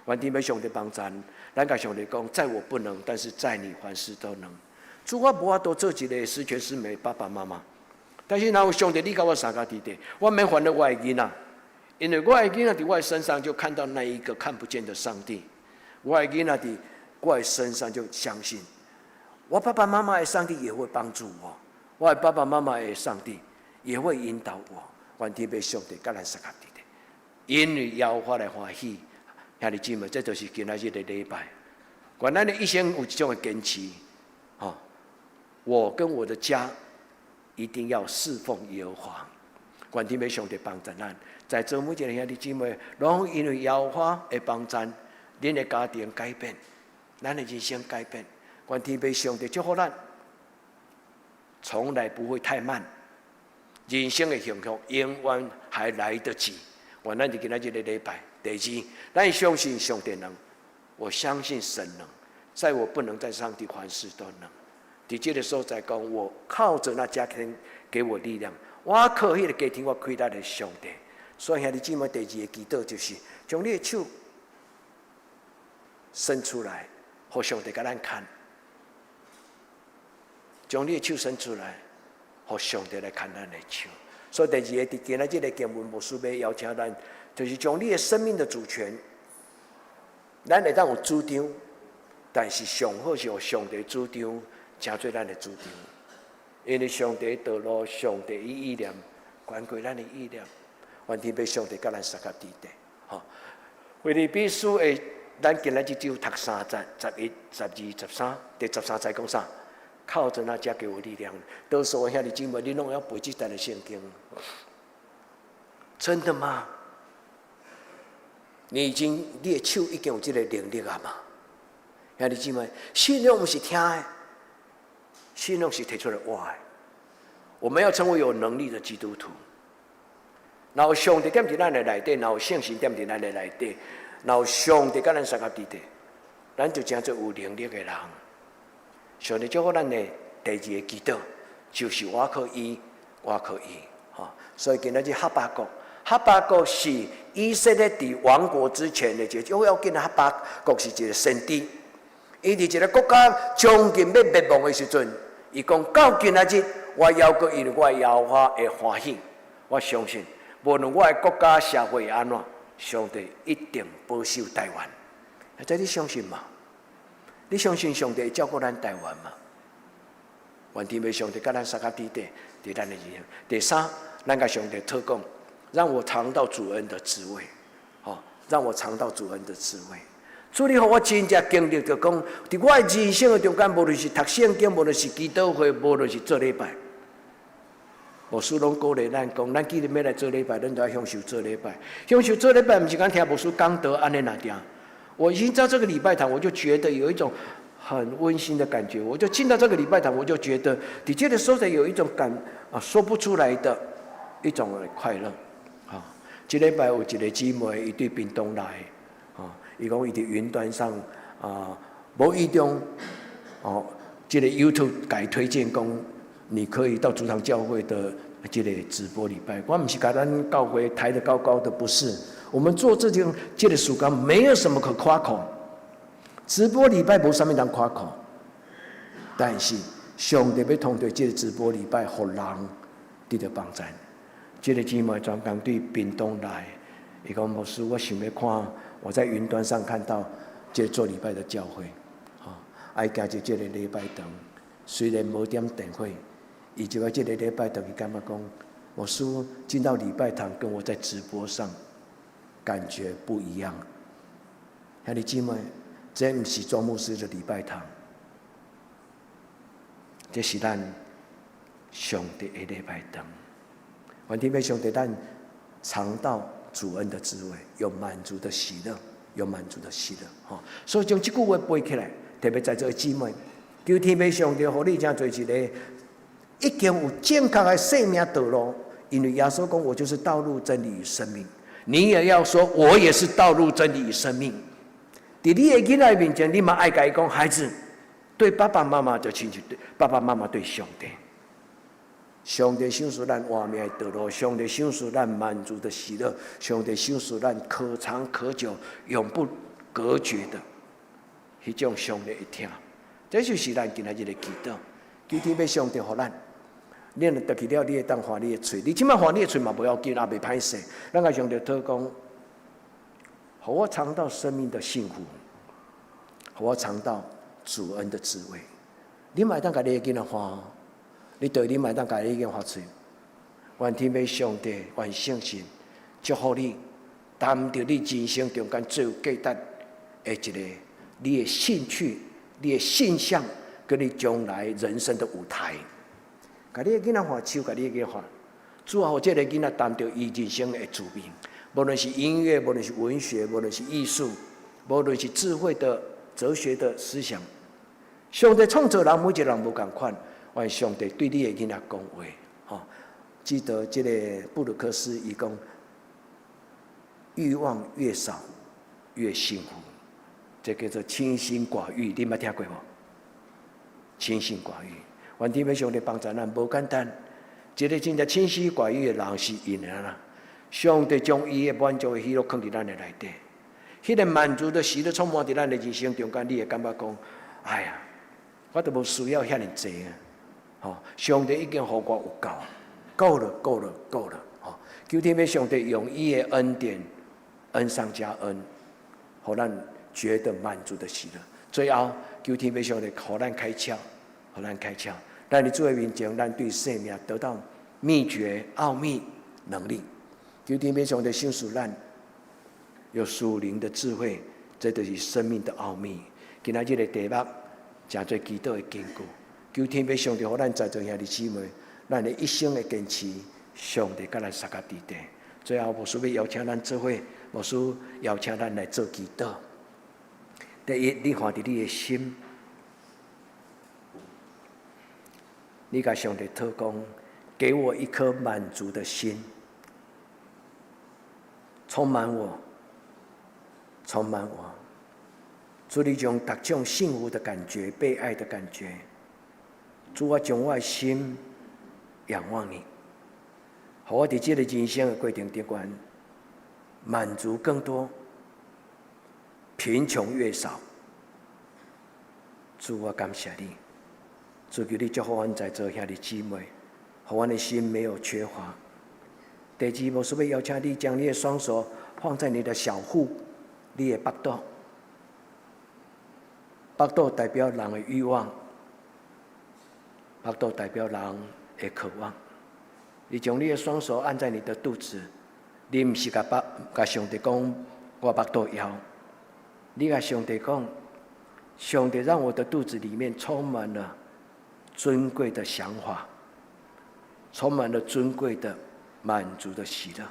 願天父上帝幫贊，咱共上帝講，在我不能，但是在你凡事都能。主，我無法度做一個十全十美爸爸媽媽，但是若有上帝你佮我相佮佇底，我免煩惱我的囡仔，因為我的囡仔佇我的身上就看到那一個看不見的上帝，我的囡仔佇我的身上就相信，我爸爸媽媽的上帝也會幫助我，我的爸爸媽媽的上帝也會引導我，願天父上帝佮咱相佮佇底，因為耶和華來歡喜，兄弟姊妹，這就是今仔日的禮拜。願咱的一生有這種的堅持，吼。我跟我的家一定要侍奉耶和華。願天父上帝幫助咱，在座每一个兄弟姊妹，攏因為耶和華的幫助，恁的家庭改變，咱的人生改變。願天父上帝祝福咱，從來不會太慢，人生的幸福永遠還來得及。願咱佇今仔這个禮拜，第二，咱相信上帝能，我相信神能，在我不能，在上帝凡事都能。佇這个所在講，我靠著那加添給我力量，我靠彼个加添我氣力的上帝。所以兄弟姊妹，第二个祈禱就是將你的手伸出來，予上帝共咱牽；將你的手伸出來，予上帝來牽咱的手。所以第二个，佇今仔這个經文，牧師欲邀請咱，就是將你的生命的主權，咱會當有主張，但是上好是予上帝主張，成做咱的主張。因為上帝道路，上帝的意念，懸過咱的意念，願天父上帝佮咱相佮佇底。吼，腓立比書的，咱今仔日只有讀三節，11、12、13，第13節講啥？靠著那加給我力量。多數兄弟姊妹，你攏會曉背這段的聖經？真的嗎？你已經，你的手已經有這个能力啊嘛？兄弟姊妹，信仰毋是聽的，信仰是提出來活的。我們要成為有能力的基督徒。若有上帝踮佇咱的內底，若有聖神踮佇咱的內底，若有上帝佮咱相佮佇底，咱就成做有能力的人。上帝祝福咱的第二个祈禱，就是我靠伊，我靠伊，吼。所以今仔日哈巴谷，哈巴谷是以色列佇亡國之前的一個，要緊的哈巴谷是一個先知。伊佇一個國家將近欲滅亡的時陣，伊講到今仔日，我猶閣因為我耶和華會歡喜，我相信，無論我的國家社會按怎，上帝一定保守台灣。這你相信嗎？你相信上帝會照顧咱台灣嗎？願天父上帝佮咱相佮佇底，佇咱的人生。第三，咱共上帝禱告，讓我嘗到主恩的滋味，吼，讓我嘗到主恩的滋味。主你予我真正經歷著講，佇我的人生的中間，無論是讀聖經，無論是祈禱會，無論是做禮拜，牧師攏鼓勵咱講，咱既然欲來做禮拜，咱就愛享受做禮拜。享受做禮拜，毋是講聽牧師講道按呢爾爾。我已經在這個禮拜堂，我就覺得有一種很溫馨的感覺。我就進到這個禮拜堂，我就覺得佇這个所在有一種感啊，說不出來的一種快樂。啊，這禮拜有一個姊妹，伊對屏東來，啊，伊講伊佇雲端上啊，無意中哦，這個 YouTube 共伊推薦講，你可以到主堂教會的這個直播禮拜。我毋是共咱教會抬得高高的，不是。我們做這件這个事工，沒有什麼可誇口。直播禮拜無啥物通誇口，但是上帝欲通過這个直播禮拜，予人得著幫助。這个姊妹專工對屏東來，伊講牧師，我想欲看，我在雲端上看到這做禮拜的教會，吼，啊伊行入這个禮拜堂，雖然無點電火，伊就佇這个禮拜堂，伊感覺講，牧師進到禮拜堂，跟我在直播上感覺不一樣。兄弟姊妹，這毋是莊牧師的禮拜堂，這是咱上帝的禮拜堂。願天父上帝咱嘗到主恩的滋味，有滿足的喜樂，有滿足的喜樂。吼，所以將這句話背起來，特別在座的姊妹，求天父上帝予你成做一個已經有正確的生命道路，因為耶穌講：我就是道路、真理與生命。你也要說，我也是道路、真理與生命。佇你的囡仔面前，你嘛愛共伊講，孩子對爸爸媽媽就親像對爸爸媽媽對上帝。上帝賞賜咱活命的道路，上帝賞賜咱滿足的喜樂，上帝賞賜咱可長可久、永不隔絕的彼種上帝的疼。這就是咱今仔日的祈禱，求天父上帝予咱。你若轉去了，你會當換你的喙。你這擺換你的喙嘛無要緊，也袂歹勢。咱共上帝禱講，予我嘗到生命的幸福，予我嘗到主恩的滋味。你嘛會當共你的囡仔換，你對你嘛會當共你的囡仔換喙。願天父上帝，願聖神祝福你，擔著你人生中間最有價值的一個你的興趣、你的性向，跟你將來人生的舞台。共你的囡仔看，手共你的囡仔看。主啊，予這个囡仔擔著伊人生的使命，無論是音樂，無論是文學，無論是藝術，無論是智慧的哲學的思想。上帝創造人，每一個人無仝款，願上帝對你的囡仔講話。吼，記得這个布魯克斯伊講，欲望越少越幸福，這叫做清心寡欲。你捌聽過無？清心寡欲，願天父上帝幫助咱，無簡單。一个真正清心寡欲的人是𪜶啦，上帝將伊的滿足的喜樂囥佇咱的內底，彼个滿足的喜樂充滿佇咱的人生中間，你會感覺講：哎呀，我都無需要遐爾濟啊！吼，上帝已經予我有夠，夠了，夠了，夠了！吼，求天父上帝用伊的恩典，恩上加恩，予咱覺得滿足的喜樂。最後，求天父上帝予咱開竅，予咱開竅。咱佇主的面前，咱對生命得到秘訣、奧秘能力。求天父上帝賞賜咱有屬靈的智慧，這就是生命的奧秘。今仔日的題目，誠做祈禱的根據。求天父上帝予咱在座兄弟姊妹，咱的一生的堅持，上帝佮咱相佮佇底。最後，牧師欲邀請咱做伙，牧師邀請咱來做祈禱。第一，你看佇你的心。你共上帝禱講，給我一顆滿足的心，充滿我，充滿我。主你將各種幸福的感覺、被愛的感覺，主我將我的心仰望你，予我佇這个人生的過程中間，滿足更多，貧窮越少。主我感謝你。主求你祝福阮在座兄弟姊妹，予阮的心沒有缺乏。第二，牧師欲邀請你將你的雙手放在你的小腹，你的腹肚。腹肚代表人的欲望，腹肚代表人的渴望。你將你的雙手按在你的肚子，你毋是共腹共上帝講我腹肚枵，你共上帝講，上帝讓我的肚子裡面充滿了尊貴的想法，充滿了尊貴的滿足的喜樂。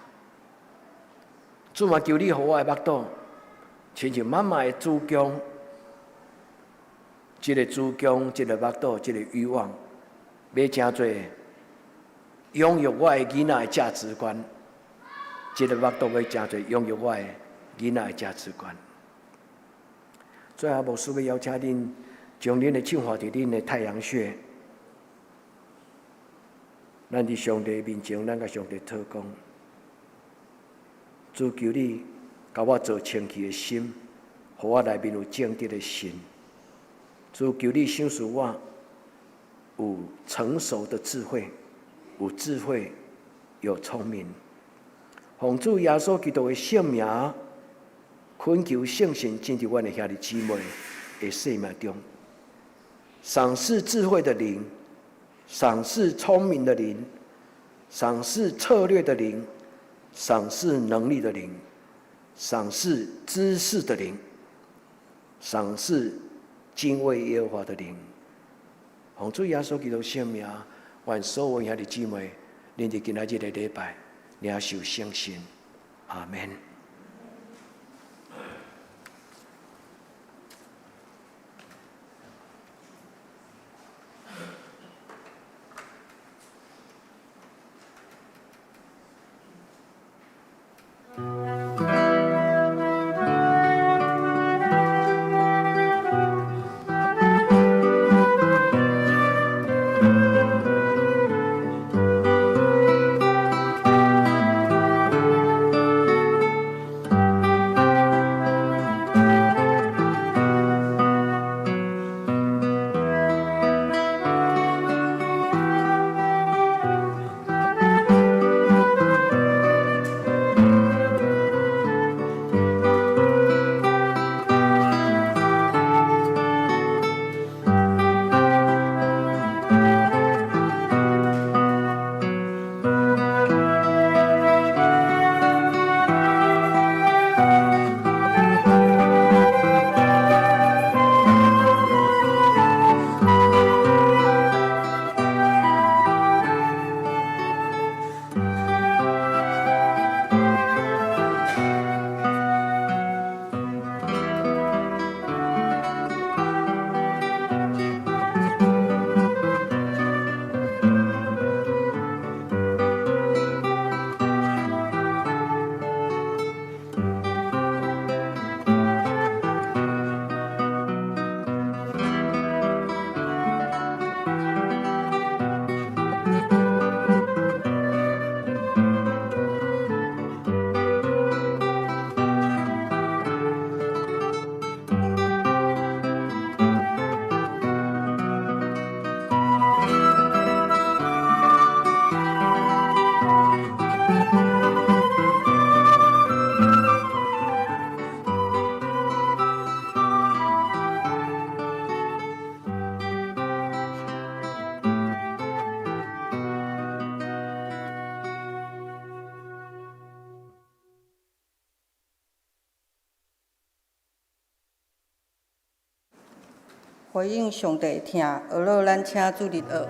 主嘛求你予我的腹肚，親像媽媽的子宮，這个子宮，這个腹肚，這个欲望，欲成做養育我的囡仔的價值觀，這个腹肚欲成做養育我的囡仔的價值觀。最後，牧師欲邀請恁，將恁的手放佇恁的太陽穴。咱佇上帝面前，咱共上帝禱講：主求你，共我造清氣的心，予我內面有正直的心。主求你賞賜我有成熟的智慧，有智慧，有聰明。奉主耶穌基督的聖名，懇求聖神進入阮的兄弟姊妹的生命中，賞賜智慧的靈，賞賜聰明的靈，賞賜策略的靈，賞賜能力的靈，賞賜知識的靈，賞賜敬畏耶和華的靈。奉主耶穌基督聖名，願所有兄弟姊妹，恁佇今仔日的禮拜領受聖神。阿門。回應上帝疼，學了咱請主日學。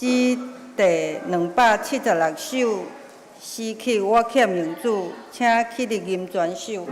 詩第276首詩曲，我欠用主，請起立吟全首。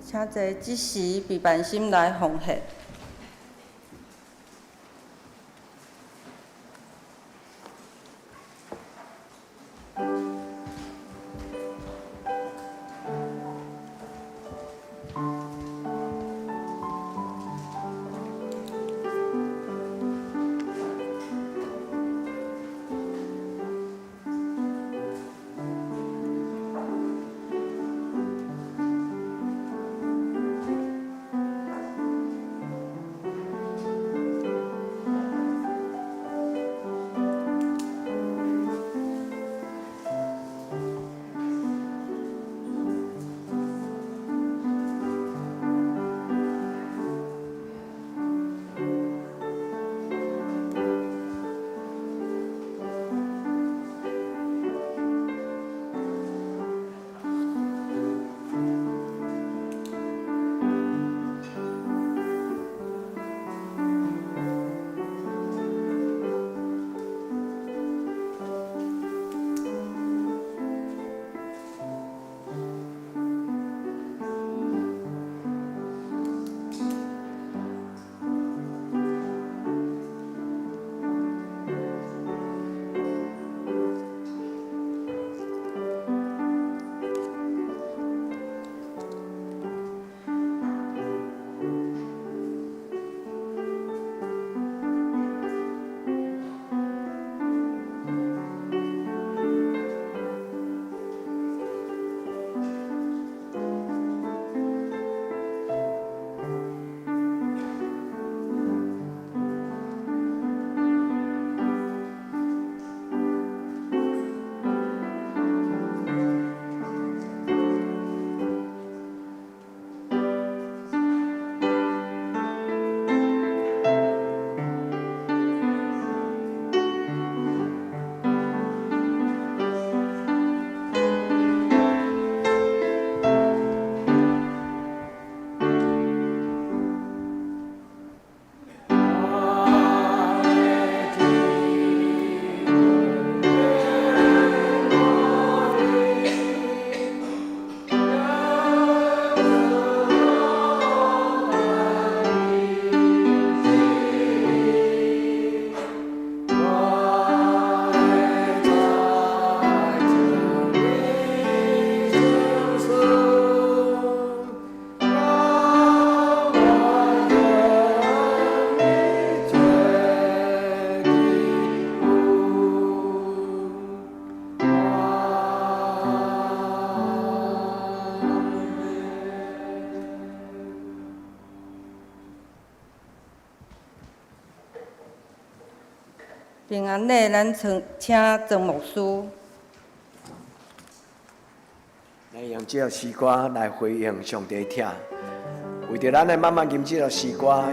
請坐，這時備辦心來奉獻。平安禮，咱請請曾牧師。來用這首詩歌來回應上帝疼，為著咱的媽媽吟這首詩歌，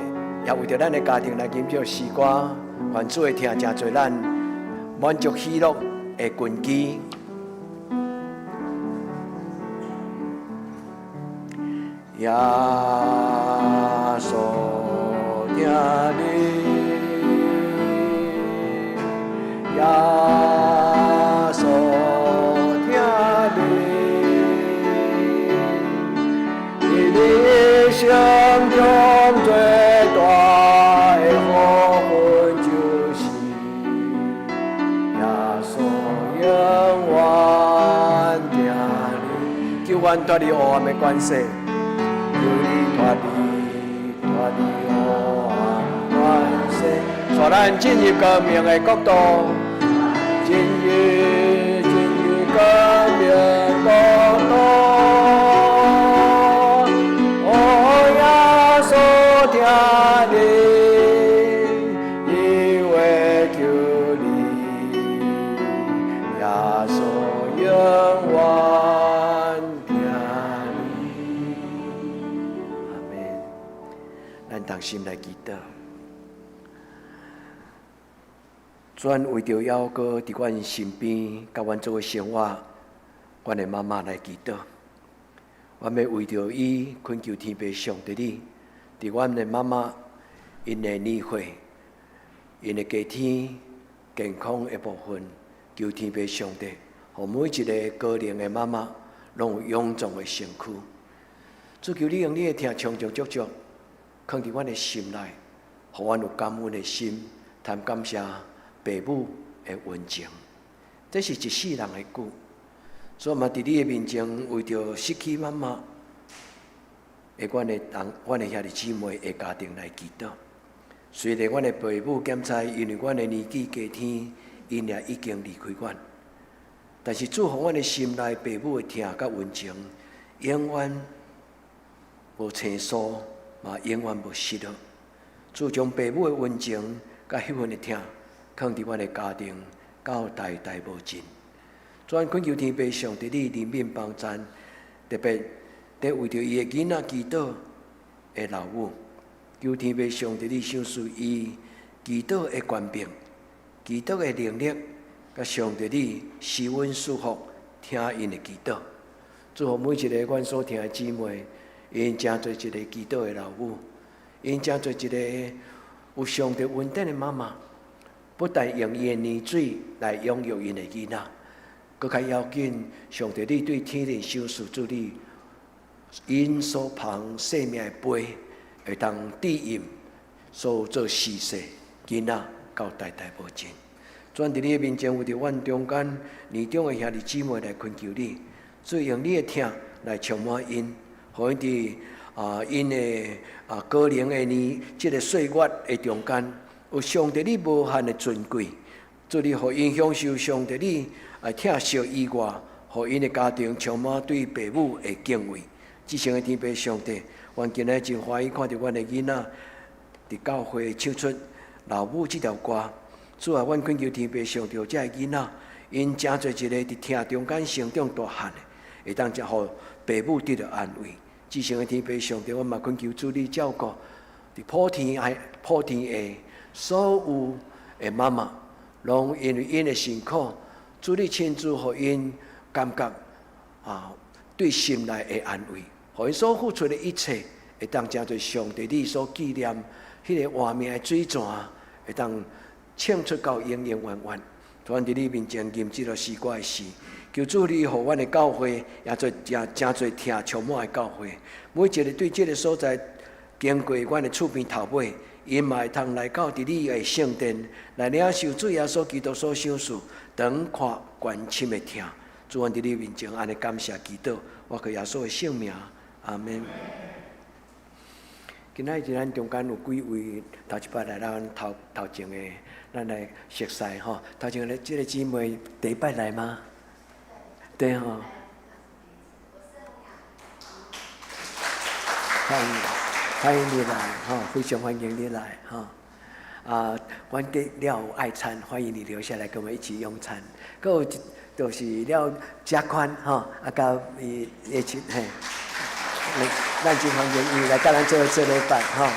也為著咱的家庭來吟這首詩歌，願主的疼成做咱滿足喜樂的根基。耶穌疼你，耶穌疼你，佇你一生中最大的福分就是耶穌永遠疼你，求阮脫離黑暗的權勢。求你脫離，脫離黑暗權勢，帶咱進入光明的國度，進入進入光明國度。哦，耶穌疼你，伊會救你，耶穌永遠疼你。阿們，咱同心來祈禱。主為著猶閣佇阮身邊，佮阮做伙生活，阮的媽媽來祈禱。阮欲為著伊懇求天父上帝你，佇阮的媽媽𪜶的年歲、𪜶的家庭健康的部分，求天父上帝，予每一个高齡的媽媽攏有勇壯的身軀。主求你用你的疼充充足足，囥佇阮的心內，予阮有感恩的心，談感謝爸母的恩情。這是一世人的久。所以嘛，佇你的面前，為著失去媽媽的阮的同阮的兄弟姊妹的家庭來祈禱。雖然阮的爸母檢查，因為阮的年紀加添，𪜶也已經離開阮，但是主予阮的心內爸母的疼佮溫情，永遠無生疏，嘛永遠無失落。主將爸母的溫情佮彼份的疼，囥佇阮的家庭，到代代無盡。主，阮懇求天父上帝你憐憫幫贊，特別佇為著伊的囡仔祈禱的老母，求天父上帝你賞賜伊祈禱的權柄、祈禱的能力，佮上帝你施恩賜福，聽𪜶的祈禱。祝福每一個阮所疼的姊妹，𪜶成做一个祈禱的老母，𪜶成做一個有上帝恩典的媽媽，不但用伊的奶水來養育𪜶的囡仔，閣較要緊，上帝你對天靈賞賜主你，𪜶所捧生命的杯，會當致飲所做施洗囡仔到代代無盡。主佇你的面前，為著阮中間年長的兄弟姊妹來懇求你，主用你的疼來充滿𪜶，予𪜶佇𪜶的高齡的年這个歲月的中間，有上帝你無限的尊貴，主你予𪜶享受上帝你疼惜以外，予𪜶的家庭充滿對爸母的敬畏。至聖的天父上帝，阮今日真歡喜看著阮的囡仔佇教會唱出老母這條歌。主啊，阮懇求天父上帝，這个囡仔，𪜶成做一个佇疼中間成長大漢的，會當才予爸母得著安慰。至聖的天父上帝，阮嘛懇求主你照顧佇普天下普天下所有的媽媽，攏因為𪜶的辛苦，主你親自予𪜶感覺對心內的安慰，予𪜶所付出的一切，會當成做上帝你所紀念彼个活命的水泉，會當唱出到永永遠遠。主佇你面前吟這首詩歌的時，求主你予阮的教會，也做誠誠濟疼充滿的教會。每一个對這个所在經過阮的厝邊頭尾，𪜶嘛會通來到佇你的聖殿來領受主耶穌基督所賞賜長闊關深的疼。主，阮佇你面前按呢感謝祈禱，我靠耶穌的聖名，阿們。今仔日咱中間有幾位頭一擺來咱頭頭前的，咱來熟似吼。頭前的這个姊妹第一擺來嗎？對吼。歡迎歡迎你來吼，非常歡迎你來吼。啊，阮給了有愛餐，歡迎你留下來跟我們一起用餐。閣有就是了加寬吼，啊，佮伊一起嘿，咱真歡迎伊來佮咱做做禮拜吼。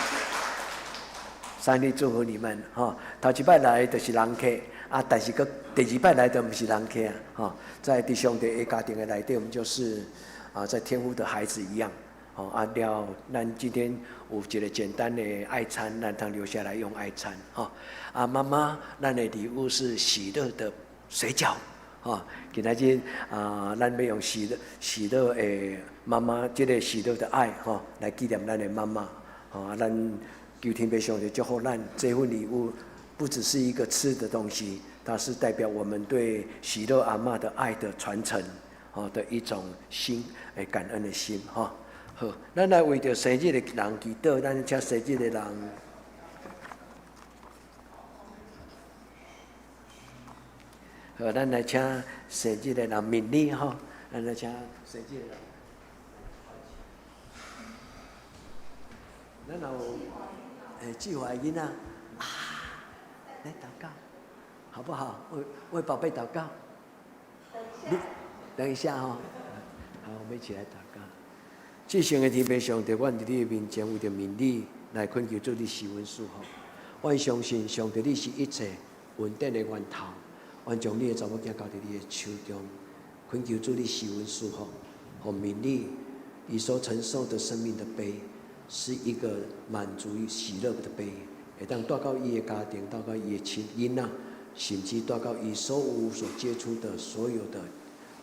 上帝祝福你們吼。頭一擺來就是人客，啊，但是閣第二擺來就毋是人客啊，吼。在佇上帝的家庭的內底，我們就是啊，在天父的孩子一樣。吼啊了，咱今天有一個簡單的愛餐，咱通留下來用愛餐吼。啊，媽媽，咱的禮物是喜樂的水餃。吼，今仔日啊，咱欲用喜樂喜樂的媽媽，這個喜樂的愛吼，來紀念咱的媽媽。吼，啊，咱求天父上帝祝福咱這份禮物，不只是一個吃的東西，它是代表我們對喜樂阿嬤的愛的傳承，吼的一種心，誒感恩的心，吼。好，咱來為著生日的人祈禱，咱請生日的人。好，咱來請生日的人勉勵吼，咱來請生日的人。咱有計劃的囡仔啊，來禱告，好不好？為為寶貝禱告。你等一下吼，好，我們一起來禱告。至聖的天父上帝，阮佇你的面前為著勉勵來懇求主你賜阮賜福。阮相信上帝你是一切恩典的源頭，阮將你的查某囝交佇你的手中，懇求主你賜阮賜福，予勉勵伊所承受的生命的杯，是一個滿足與喜樂的杯，會當帶到伊的家庭，帶到伊的親囡仔，甚至帶到伊所有所接觸的所有的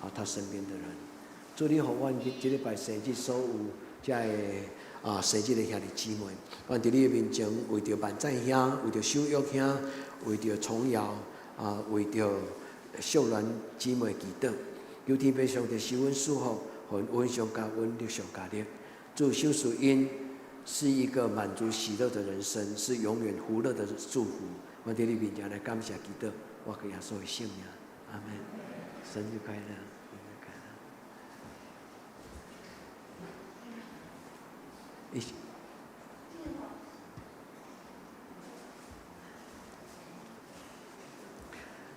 啊，他身邊的人。主你予阮這禮拜生日所有遮个啊生日的兄弟姊妹，阮佇你的面前為著萬載兄，為著守約兄，為著崇耀啊，為著秀蘭姊妹祈禱，求天父上帝賜阮賜福，予阮上加阮力上加力。主修屬因是一個滿足喜樂的人生，是永遠福樂的祝福。阮佇你面前來感謝祈禱，我給耶穌的聖名，阿門。生日快樂！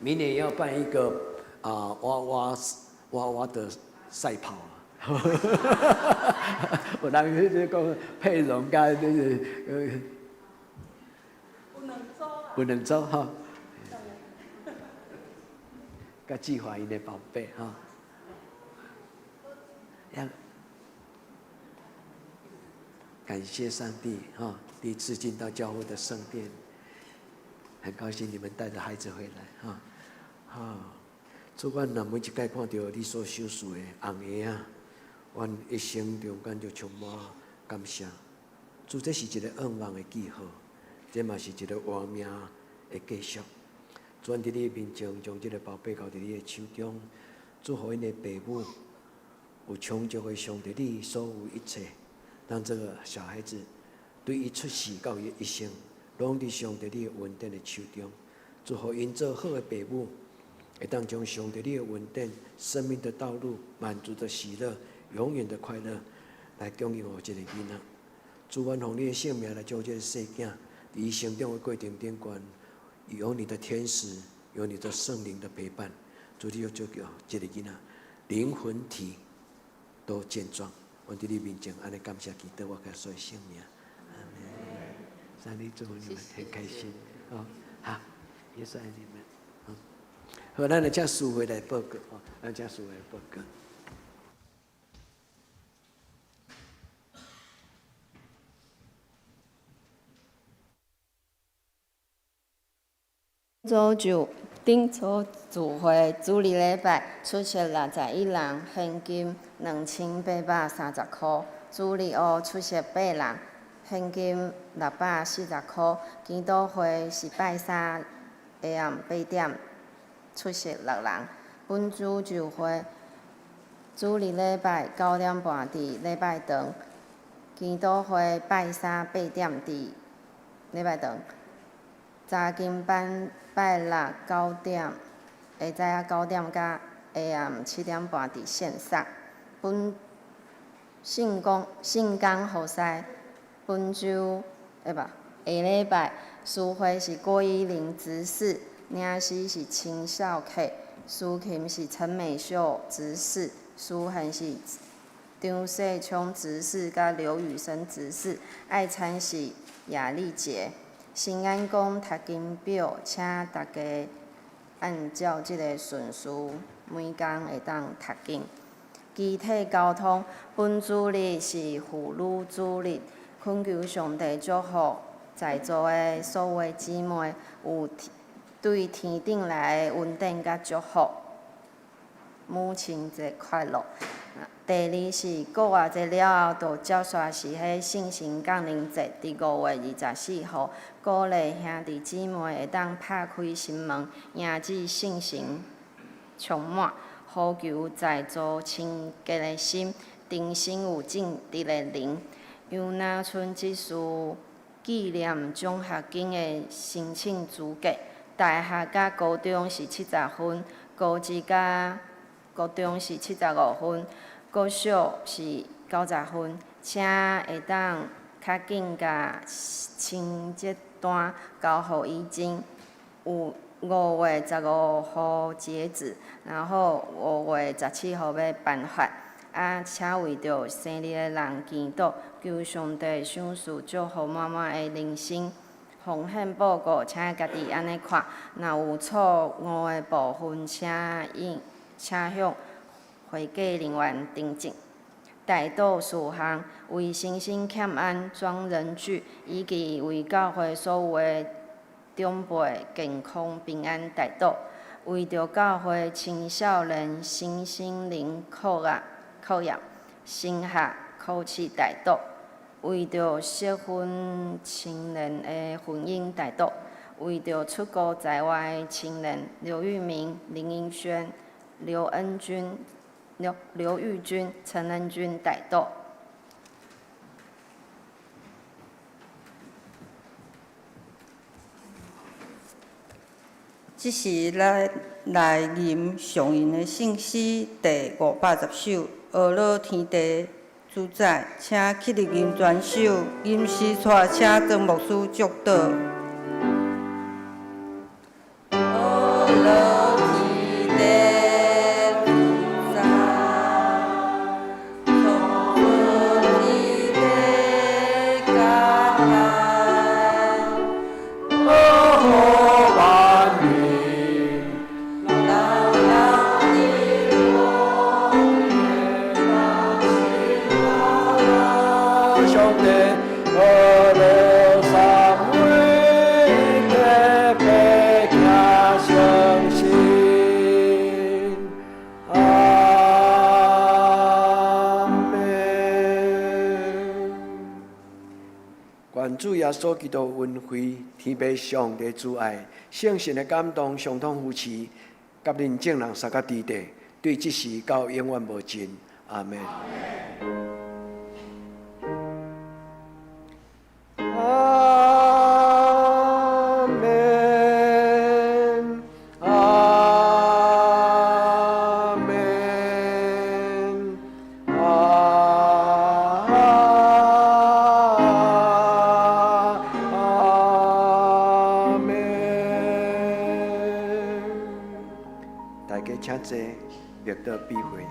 明年要辦一個啊娃娃娃娃的賽跑啊！我當時就講佩蓉佮就是有兩組哈，佮志華𪜶的寶貝哈，要感謝上帝哈，第一次進到教會的聖殿，很高興你們帶着孩子回來哈，哈，主阮若每一擺看著你所賞賜的紅嬰仔，阮一生中間就充滿感謝。主，這是一個願望的記號，這嘛是一個活命的繼續。主，阮佇你面前將這個寶貝交佇你的手中，祝福𪜶的爸母有充足的上帝你所有一切。讓這個小孩子對伊出世到伊一生，攏佇上帝你的恩典的手中。祝福𪜶做好的爸母，會當將上帝你的恩典、生命的道路、滿足的喜樂、永遠的快樂，來供應予這個囡仔。主，阮奉你的聖名來將這個細囝，佇伊成長的過程頂懸，有你的天使，有你的聖靈的陪伴，主你又祝福這個囡仔靈魂體都健壯。阮佇你面前按呢感謝祈禱，我耶穌的聖名，阿門。上帝祝福你們，很開心哦。好，耶穌愛你們。好，咱來請淑慧來報告，哦，咱請淑慧來報告。周就頂組聚會主日禮拜出席61人，現金2830箍。主日學出席八人，現金640箍。祈禱會是拜三下暗8點，出席六人。本周聚會主日禮拜9點半佇禮拜堂，祈禱會拜三8點佇禮拜堂。查經班拜六9點，下早仔9點佮下暗7點半佇線上。本聖公聖江予師本周，欸無，下禮拜司会是郭依玲执事，领诗是秦孝客，司琴是陈美秀执事，司献是张世聪执事佮刘雨生执事，爱餐是雅丽杰。新安宫读经表，请大家按照这个顺序，每工会当读经。肢体交通，本主日是妇女主日，恳求上帝祝福在座的所有姊妹有对天顶来的恩典佮祝福。母亲节快乐！第二是过活节了后，就接续是彼圣神降临节，伫5月24号，鼓励兄弟姊妹会当拍开心门，迎接圣神充满，呼求在座清洁的心，重新有正直的灵。杨拿春执事纪念奖学金的申请资格，大学佮高中是70分，高职佮高中是75分，国小是90分，请会当较紧共成绩单交予以真。有5月15号截止，然后5月17号欲颁发。啊，请为著生日的人祈祷，求上帝赏赐祝福满满的人生。奉献报告，请家己按呢看，若有错误的部分，请向会计人员订正。代祷事项，为新生欠安装人具，以及为教会所有的长辈健康平安代祷。为著教会青少年身心灵课业、升学考试代祷。为著适婚青年的婚姻代祷。为著出国在外的青年刘玉明、林英轩、刘恩君、刘玉君、陈恩君代祷。这时，咱来吟上吟的圣诗第510首《阿乐天地主宰》，请起立吟全首，吟诗带，请庄牧师祝祷。阿乐天地主宰，创造天地佮海，呵护万民，人人伫上帝，阿乐三位特别行相信，阿们。愿主耶稣基督恩惠、天父上帝慈爱、圣神的感动、相通扶持，佮恁众人相佮伫地，对这时到永远无尽。阿们。阿们，阿们，阿们。大家请坐，默祷闭会。